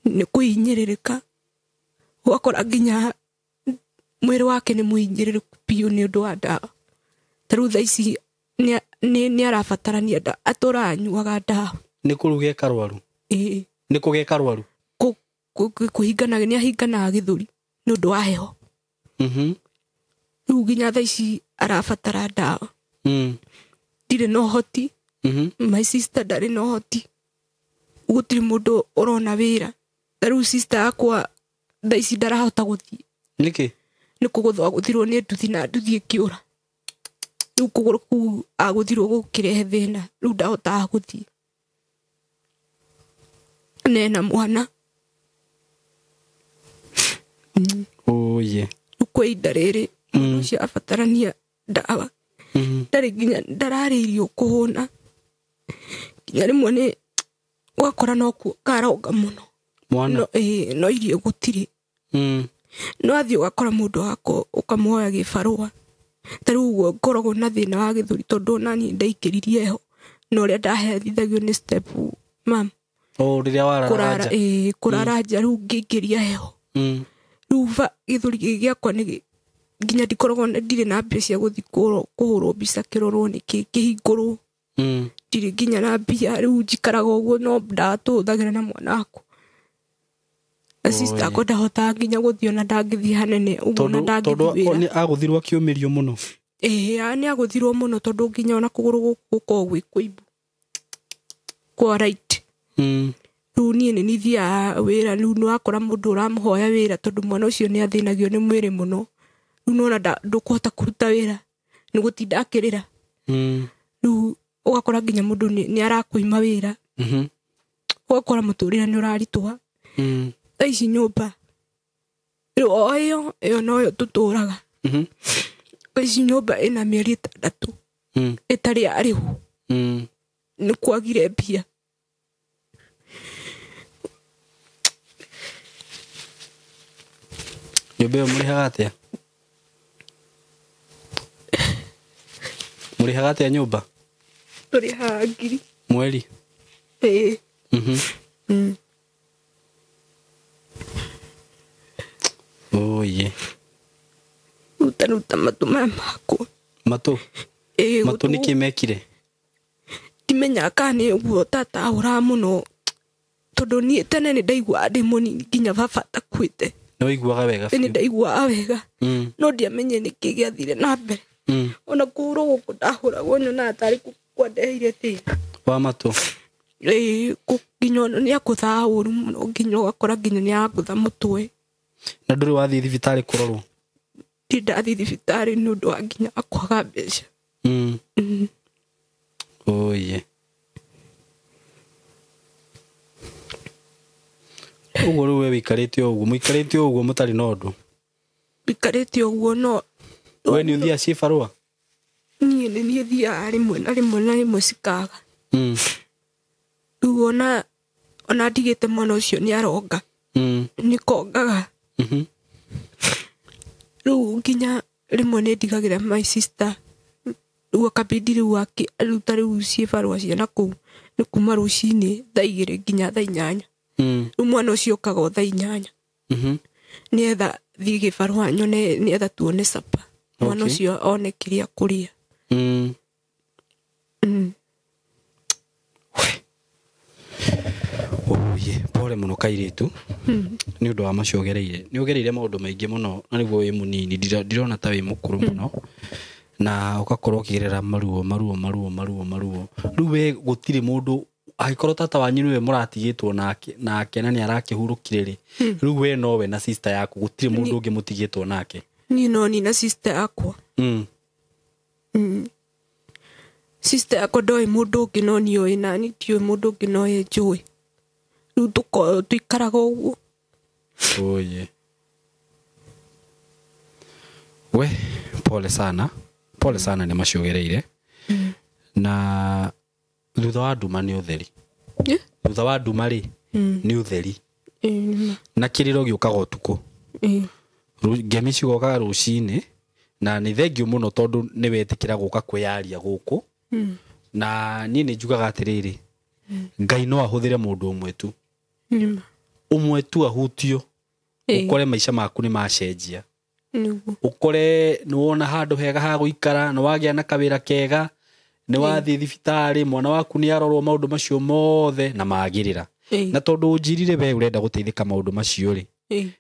Nĩ kũhinyĩrĩrĩka. Ũgakora nginya mwĩrĩ wake nĩ mũhinyĩrĩrĩku biũ nĩ ũndũ wa ndawa. Ta rĩu thaa ici nĩ arabatarania ndawa, atũraga anyuaga ndawa. Nĩ kũruga karwaru? Ĩĩ. Nĩ kũgĩa karwaru? Kũhingana, nĩ ahinganaga gĩthũri nĩ ũndũ wa heho. Rĩu nginya thaa ici arabatara ndawa. Ndirĩ na ũhoti. My sister ndarĩ na ũhoti. Gũtirĩ mũndũ ũrona wĩra. Ta rĩu sister yakwa thaa ici ndarahota gũthiĩ. Nĩkĩ? Nĩ kũgũthwo agũthirwo nĩ nduthi na nduthi ĩkĩũra. Rĩu kũgũrũ kũu agũthirwo gũkĩrehe thĩna. Rĩu ndahotaga gũthiĩ. Nena mwana. Oye. Rĩu kwa ihinda rĩrĩ, mwana ũcio abatarania ndawa. Ndarĩ nginya ndararĩ irio kũhũna. Nginya rĩmwe nĩ ũgakora no karonga mũno. Mwana? No, no irio gũtirĩ. No athiĩ ũgakora mũndũ wako ũkamũhoya gĩbarũa. Ta rĩu ũguo ngoragwo na thĩna wa gĩthũri tondũ ona niĩ ndaikĩririe heho. Na ũrĩa ndahethithagio nĩ step mam. O rĩrĩa warara nja. Ĩĩ, kũrara nja rĩu ngĩingĩria heho. Rĩu gĩthũri gĩkĩ gĩakwa nĩ nginya ndikoragwo ndirĩ na mbia cia gũthiĩ kũhũrwo mbica kĩrorwo nĩ kĩhingũrwo. Ndirĩ nginya na mbia, rĩu njikaraga ũguo no ndawa tũhũthagĩra na mwana wakwa. Na sister akwa ndahotaga nginya gũthiĩ ona ndangĩthiĩ hanene ũguo ona ndangĩthiĩ wĩra. Tondũ nĩ agũthirwo akĩũmĩrio mũno. Ĩĩ, nĩ agũthirwo mũno tondũ nginya ona kũgũrũ gũkũ gũkoragwo gwĩ kũimbu. Kwa right. Rĩu niĩ nĩ nithiaga wĩra, rĩu nĩ wakora mũndũ ũramũhoya wĩra tondũ mwana ũcio nĩ athĩnagio nĩ mwĩrĩ mũno. Rĩu nĩwona ndũkũhota kũruta wĩra, nĩ gũtinda akĩrĩra. Rĩu ũgakora nginya mũndũ nĩ arakũima wĩra. Ũgakora mũtũrĩre nĩ ũraritũha. Thaa ici nyũmba, rĩu o ĩyo noyo tũtũraga. Thaa ici nyũmba ĩna mĩeri 6 ĩtarĩ yarĩhwo. Nĩ kwagire mbia. Nyũmba ĩyo mũrĩhaga atĩa? Mũrĩhaga atĩa nyũmba? Tũrĩhaga ngiri. Mweri? Ĩĩ. Oye. Ruta matũ maya makwa. Matũ? Ĩĩ, Matũ nĩkĩ mekire? Ndimenyaga kana nĩ ũguo tata ahũraga mũno tondũ niĩ tene nĩ ndaiguaga ndĩ mũnini nginya baba atakuĩte. Nĩ waiguaga wega Nĩ biũ? ndaiguaga wega. No ndiamenyire nĩkĩ gĩathire na mbere. Ona kũhũrwo gũkũ ndahũragwo nyonaga tarĩ kwandeheire thĩna. Wa matũ? Ĩĩ, nginya ona nĩ akũthaga ũru mũno nginya ũgakora nginya nĩ aragũtha mũtwe. Na ndũrĩ wathiĩ thibitarĩ kũrorwo? Ndirĩ ndathiĩ thibitarĩ nĩ ũndũ wa nginya kwaga mbeca. Oye. Ũguo rĩu we wĩikarĩte o ũguo, mũikarĩte o ũguo mũtarĩ na ũndũ? Wĩikarĩte ũguo no We nĩ ũthiaga ciĩbarũa? Niĩ nĩ niĩ thiaga rĩmwe na rĩmwe na rĩmwe cikaga. Rĩu ona ndigĩte mwana ũcio nĩ aronga. Nĩ kongaga. Rĩu nginya rĩmwe nĩ ndigagĩra my sister. Rĩu akabindi rĩu aruta rĩu ciĩbarũa cia na kũu nĩ kuma rũcinĩ thaa 2 nginya thaa 8. Rĩu mwana ũcio okaga o thaa 8. Nĩgetha thiĩ gĩbarũa nyone, nĩgetha tuone capa. Mwana ũcio one kĩrĩa kũrĩa. Oye. Oye, pole mũno kairĩtu nĩ ũndũ wa macio ũgereire. Nĩ ũgereire maũndũ maingĩ mũno na nĩguo wĩ mũnini, ndirona ta wĩ mũkũrũ mũno, na ũgakorwo ũkĩgerera maruo maruo maruo maruo maruo. Rĩu we gũtirĩ mũndũ, angĩkorwo tata wanyu nĩwe mũratigĩtwo nake nake na nĩ arakĩhurũkire rĩ, rĩu we nowe na sister yaku, gũtirĩ mũndũ ũngĩ mũtigĩtwo nake. Niĩ no niĩ na sister yakwa. Sister yakwa ndoĩ mũndũ ũngĩ no niĩ oĩ, na niĩ ndiũĩ mũndũ ũngĩ no ye njũĩ. Rĩu tũikaraga ũguo. Oye. We, pole sana. Pole sana nĩ macio ũgereire. Na thutha wa nduma nĩ ũtheri. Thutha wa nduma rĩ, nĩ ũtheri. Na kĩrĩro gĩũkaga ũtukũ. Ngemi cigokaga rũcinĩ, na nĩ thengiũ mũno tondũ nĩ wetĩkĩra gũka kwĩyaria gũkũ. Na niĩ nĩ njugaga atĩrĩrĩ, Ngai no ahũthĩre mũndũ ũmwe tu. Ũmwe tu ahutio, ũkore maica maku nĩ macenjia. Ũkore nĩ wona handũ hega ha gũikara, nĩ wagĩa na kawĩra kega, nĩ wathiĩ thibitarĩ, mwana waku nĩ arorwo maũndũ macio mothe na magĩrĩra. Na tondũ ũnjirire we ũrenda gũteithĩka maũndũ macio rĩ,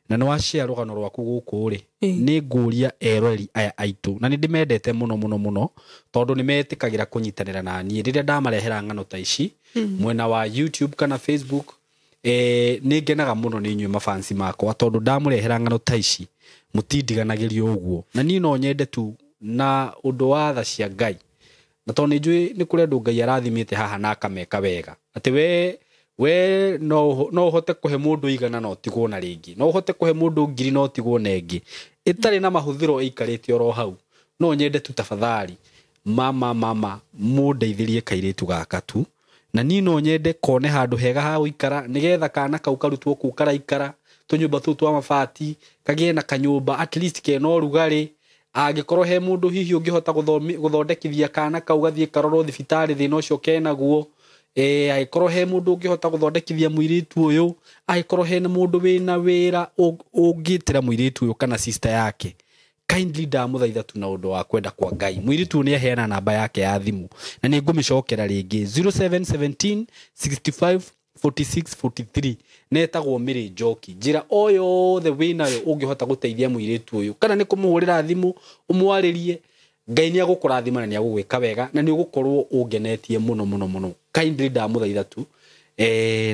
na nĩ washare rũgano rwaku gũkũ rĩ, nĩ ngũria eroreri aya aitũ, na nĩ ndĩmendete mũno mũno mũno tondũ nĩ metĩkagĩra kũnyitanĩra na niĩ rĩrĩa ndamarehera ng'ano ta ici mwena wa YouTube kana Facebook. Nĩ ngenaga mũno nĩ inyuĩ mafansi makwa tondũ ndamũrehera ng'ano ta ici mũtindiganagĩrio ũguo, na niĩ no nyende tu na ũndũ wa tha cia Ngai, na tondũ nĩ njũĩ nĩ kũrĩ andũ Ngai arathimĩte haha na akameka wega, atĩ we no ũhote kũhe mũndũ igana no ũtigwo na rĩngĩ, no ũhote kũhe mũndũ ngiri no ũtigwo na ĩngĩ ĩtarĩ na mahũthĩro ĩikarĩte oro hau. No nyende tu tafadhali mama mũndeithĩrie kairĩtu gaka tu, na niĩ no nyende kone handũ hega ha gũikara nĩgetha kana kau karutwo kũu karaikara tũnyũmba tũu twa mabati, kagĩe na kanyũmba at least kena ũrugarĩ. Angĩkorwo he mũndũ hihi ũngĩhota gũthondekithia kana kau gathiĩ karorwo thibitarĩ thĩna ũcio kenaguo, angĩkorwo he mũndũ ũngĩhota gũthondekithia mũirĩtu ũyũ, angĩkorwo he mũndũ wĩna wĩra ũngĩtĩra mũirĩtu ũyũ kana sister yake, kindly ndamũthaitha tu na ũndũ wa kwenda kwa Ngai. Mũirĩtu ũyũ nĩ aheana namba yake ya thimũ na nĩ ngũmĩcokera rĩngĩ, 0717 65 46 43, netagwo Mary Njoki. Njĩra o yothe wĩnayo ũngĩhota gũteithia mũirĩtu ũyũ, kana nĩ kũmũhũrĩra thimũ ũmwarĩrie, Ngai nĩ agũkũrathima na nĩ agũgwĩka wega na nĩ ũgũkorwo ũngenetie mũno mũno mũno. Kindly ndamũthaitha tu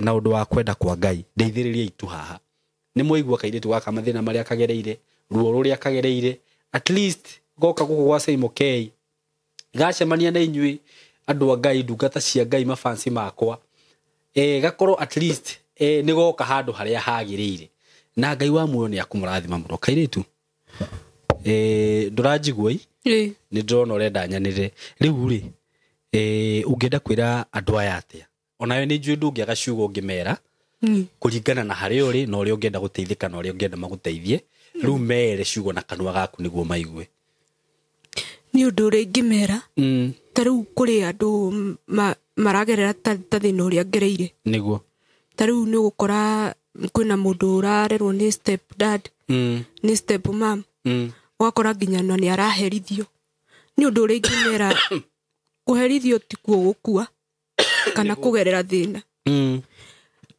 na ũndũ wa kwenda kwa Ngai, ndeithĩrĩria itu haha. Nĩ mwaigua kairĩtu gaka mathĩna marĩa kagereire, ruo rũrĩa kagereire, at least goka gũkũ gwa Saimo K gacemania na inyuĩ andũ a Ngai, ndungata cia Ngai, mafansi makwa, gakorwo at least nĩ goka handũ harĩa hagĩrĩire, na Ngai wa muoyo nĩ akũmũrathima mũno. Kairĩtu, ndũranjigua ĩ? Nĩ ndĩrona ũrenda nyanĩrĩre. Rĩu rĩ, ũngĩenda kwĩra andũ aya atĩa? Onawe nĩ njũĩ ndũngĩaga ciugo ũngĩmera kũringana na harĩa ũrĩ na ũrĩa ũngĩenda gũteithĩka na ũrĩa ũngĩenda magũteithie. Rĩu mere ciugo na kanua gaku nĩguo maigue. Nĩ ũndũ ũrĩa ingĩmera, ta rĩu kũrĩ andũ maragerera ta thĩna ũrĩa ngereire. Nĩguo. Ta rĩu nĩ ũgũkora kwĩna mũndũ ũrarerwo nĩ step dad, nĩ step mom, ũgakora nginya na nĩ araherithio. Nĩ ũndũ ũrĩa ingĩmera, kũherithio ti kuo gũkua kana kũgerera thĩna.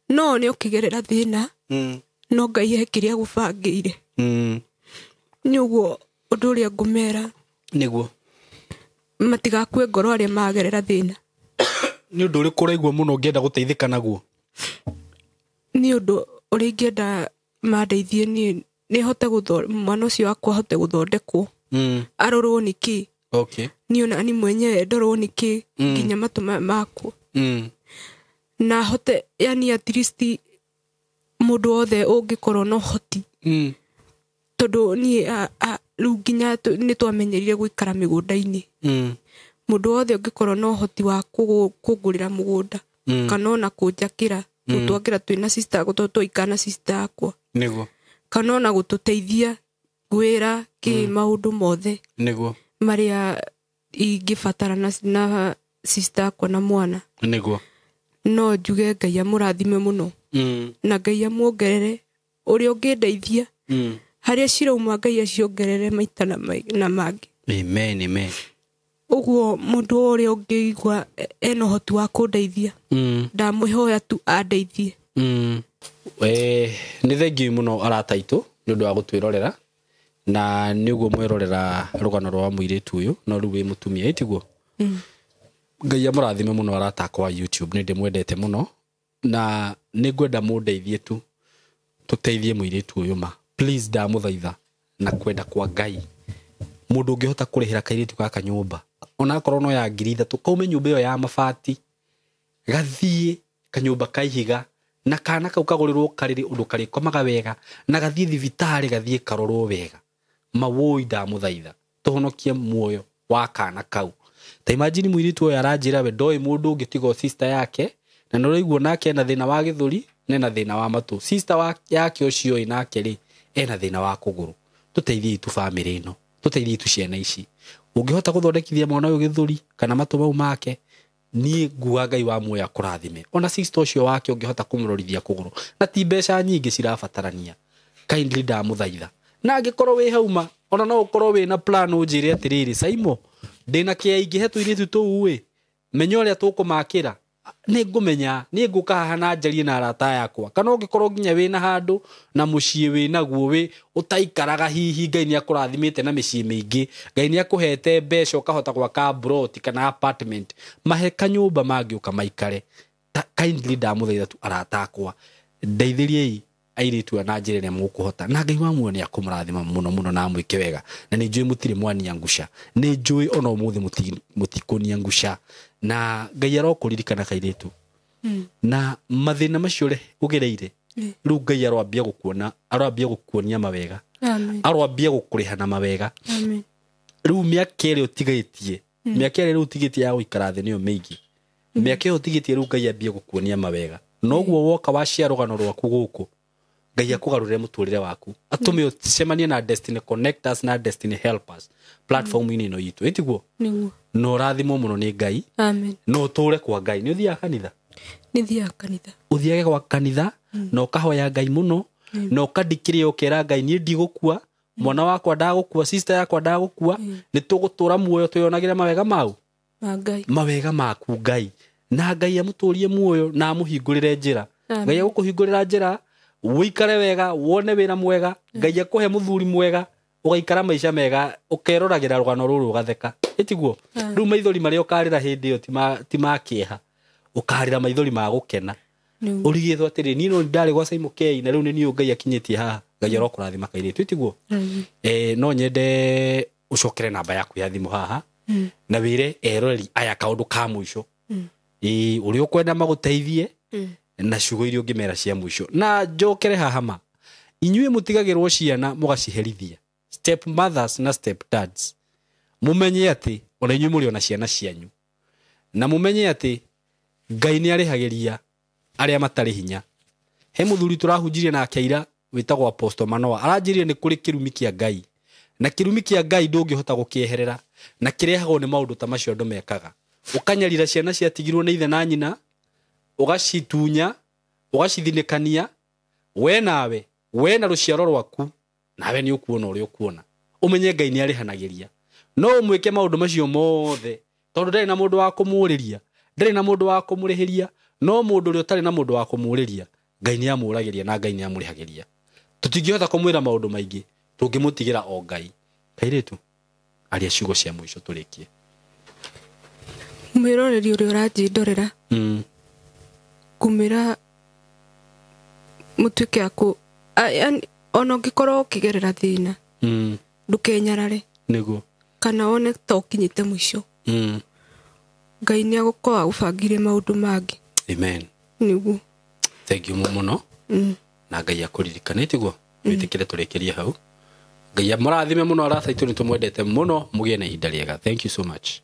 No nĩ ũkĩgerera thĩna, no Ngai he kĩrĩa agũbangĩire. Nĩ ũguo ũndũ ũrĩa ngũmera, Nĩguo. matigakue ngoro arĩa magerera thĩna. Nĩ ũndũ ũrĩkũ ũraigua mũno ũngĩenda gũteithĩka naguo? Nĩ ũndũ ũrĩa ingĩenda mandeithie niĩ nĩ hote mwana ũcio wakwa ahote gũthondekwo, arorwo nĩ kĩ, niĩ ona niĩ mwenyewe ndorwo nĩ kĩ, nginya matũ makwa, na hote yani at least mũndũ wothe ũngĩkorwo na ũhoti, tondũ niĩ rĩu nginya nĩ twamenyerire gũikara mĩgũnda-inĩ. Mũndũ wothe ũngĩkorwo na ũhoti wa kũngũrĩra mũgũnda, kana ona kũnjakĩra, gũtwakĩra twĩna sister yakwa, tondũ twaikara na sister yakwa. Nĩguo. Kana ona gũtũteithia gwĩra kĩ maũndũ mothe. Nĩguo. Marĩa ingĩbatara na sister yakwa na mwana. Nĩguo. No njuge Ngai amũrathime mũno. Na Ngai amuongerere ũrĩa ũngĩndeithia. Harĩa cirauma Ngai aciongerere maita na mangĩ. Amen, amen. Ũguo mũndũ ũrĩa ũngĩigua ena ũhoti wa kũndeithia, ndamwĩhoya tu andeithie. Nĩ thengiũ mũno arata aitũ nĩ ũndũ wa gũtwĩrorera na nĩ ũguo mwerorera rũgano rwa mũirĩtu ũyũ no rĩu wĩ mũtumia ĩtiguo. Ngai amũrathime mũno arata akwa a YouTube, nĩ ndĩmwendete mũno na nĩ ngwenda mũndeithie tu tũteithie mũirĩtu ũyũ ma please, ndamũthaitha na kwenda kwa Ngai mũndũ ũngĩhota kũrĩhĩra kairĩtu gaka nyũmba onakorwo no ya 3,000 kaume nyũmba ĩyo ya mabati gathiĩ kanyũmba ka ihiga na kana kau kagũrĩrwo karĩrĩ ũndũ karĩkomaga wega na gathiĩ thibitarĩ gathiĩ karorwo wega. Mawoi ndamũthaitha tũhonokie muoyo wa kana kau. Ta imagine mũirĩtu ũyũ aranjĩra we ndoĩ mũndũ ũngĩ tiga o sister yake na nĩ ũraigua nake ena thĩna wa gĩthũri na ena thĩna wa matũ. Sister yake ũcio ĩ nake rĩ ena thĩna wa kũgũrũ. Tũteithiei tu bamĩrĩ ĩno, tũteithiei tu ciana ici. Ũngĩhota gũthondekithia mwana ũyũ gĩthũri kana matũ mau make, niĩ nguga Ngai wa muoyo akũrathime. Ona sister ũcio wake ũngĩhota kũmũrorithia kũgũrũ na ti mbeca nyingĩ cirabatarania, kindly ndamũthaitha. Na angĩkorwo wĩ hau ma ona no ũkorwo wĩna plan ũnjĩre atĩrĩrĩ, Saimo ndĩna kĩa ingĩhe tũirĩtu tũu ĩ menya ũrĩa tũkũmakĩra, nĩ ngũmenya nĩ ngũka haha na njarie na arata yakwa. Kana ũngĩkorwo nginya wĩna handũ na mũciĩ wĩnaguo wĩ ũtaikaraga, hihi Ngai nĩ akũrathimĩte na mĩciĩ mĩingĩ, Ngai nĩ akũhete mbeca ũkahota gwaka plot kana apartment, mahe kanyũmba mangĩũka maikare. Kindly ndamũthaitha tu arata akwa, ndeithĩriei airĩtu aya na njĩra ĩrĩa mũkũhota na Ngai wa muoyo nĩ akũmũrathima mũno mũno na amwĩke wega. Na nĩ njũĩ mũtirĩ mwania ngusha, nĩ njũĩ ona ũmũthĩ mũtikũnia ngusha, na Ngai arokũririkana kairĩtu na mathĩna macio ũgereire rĩu Ngai aroambia gũkuona, aroambia gũkuonia mawega, aroambia gũkũrĩha na mawega. Rĩu mĩaka ĩrĩa ũtigĩtie, mĩaka ĩrĩa rĩu ũtigĩtie ya gũikara thĩ nĩyo mĩingĩ, mĩaka ĩyo ũtigĩtie rĩu Ngai ambie gũkuonia mawega. Noguo woka wacia rũgano rwaku gũkũ, Ngai akũgarũrĩre mũtũrĩre waku, atũme ũcemanie na Destiny Connectors na Destiny Helpers platform-inĩ ĩno itũ, ĩtiguo? Na ũrathimwo mũno nĩ Ngai. Amen. Na ũtũre kwa Ngai. Nĩ ũthiaga kanitha? Nĩ thiaga kanitha. Ũthiage gwa kanitha na ũkahoya Ngai mũno na ũkandikĩria ũkera Ngai niĩ ndigũkua, mwana wakwa ndagũkua, sister yakwa ndagũkua, nĩ tũgũtũra muoyo twĩonagĩre mawega mau mawega maku Ngai, na Ngai amũtũrie muoyo na amũhingũrĩre njĩra. Ngai agũkũhingũrĩra njĩra ũikare wega, wone wĩra mwega, Ngai akũhe mũthuri mwega, ũgaikara maica mega, ũkeroragĩra rũgano rũrũ ũgatheka, ĩtiguo? Rĩu maithori marĩa ũkarĩra hĩndĩ ĩyo ti ma kĩeha, ũkarĩra maithori ma gũkena, ũrigĩtwo atĩrĩ niĩ no ndarĩ gwa Saimo K na rĩu nĩ niĩ Ngai akinyĩtie haha. Ngai arokũrathima kairĩtu, ĩtiguo? No nyende ũcokere namba yaku ya thimũ haha na wĩre eroreri aya kaũndũ ka mũico ũrĩa ũkwenda magũteithie na ciugo iria ũngĩmera cia mũico. Na njokere haha ma inyuĩ mũtigagĩrwo ciana mũgaciherithia, step mothers na step dads, mũmenye atĩ ona inyuĩ mũrĩ ona ciana cianyu, na mũmenye atĩ Ngai nĩ arĩhagĩria arĩa matarĩ hinya. He mũthuri tũrahunjirie nake ira wĩtagwo Apostle Manoa, aranjĩrire nĩ kũrĩ kĩrumi kĩa Ngai, na kĩrumi kĩa Ngai ndũngĩhota gũkĩeherera, na kĩrehagwo nĩ maũndũ ta macio andũ mekaga. Ũkanyarira ciana ciatigirwo nĩ ithe na nyina, ũgacitunya, ũgacithinĩkania, we nawe, we na rũciaro rwaku, nawe nĩ ũkuona ũrĩa ũkuona. Ũmenye Ngai nĩ arĩhanagĩria. No ũmwĩke maũndũ macio mothe tondũ ndarĩ na mũndũ wa kũmũũrĩria, ndarĩ na mũndũ wa kũmũrĩhĩria, no mũndũ ũrĩa ũtarĩ na mũndũ wa kũmũũrĩria, Ngai nĩ amũũragĩria na Ngai nĩ amũrĩhagĩria. Tũtingĩhota kũmwĩra maũndũ maingĩ, tũngĩmũtigĩra o Ngai. Kairĩtu, aria ciugo cia mũico tũrĩkie. Mwĩroreri ũrĩa ũranjĩndorera, ngũmwĩra mũtuĩke a kũ ona ũngĩkorwo ũkĩgerera thĩna, ndũkenyarare. Nĩguo. Kana wone ta ũkinyĩte mũico. Ngai nĩ agũkorwo agũbangire maũndũ mangĩ. Amen. Nĩguo. Thank you mũno. Na Ngai akũririkane, tiguo? Wĩtĩkĩre tũrĩkĩrie hau. Ngai amũrathime mũno arata aitũ, nĩ tũmwendete mũno, mũgĩe na ihinda rĩega. Thank you so much.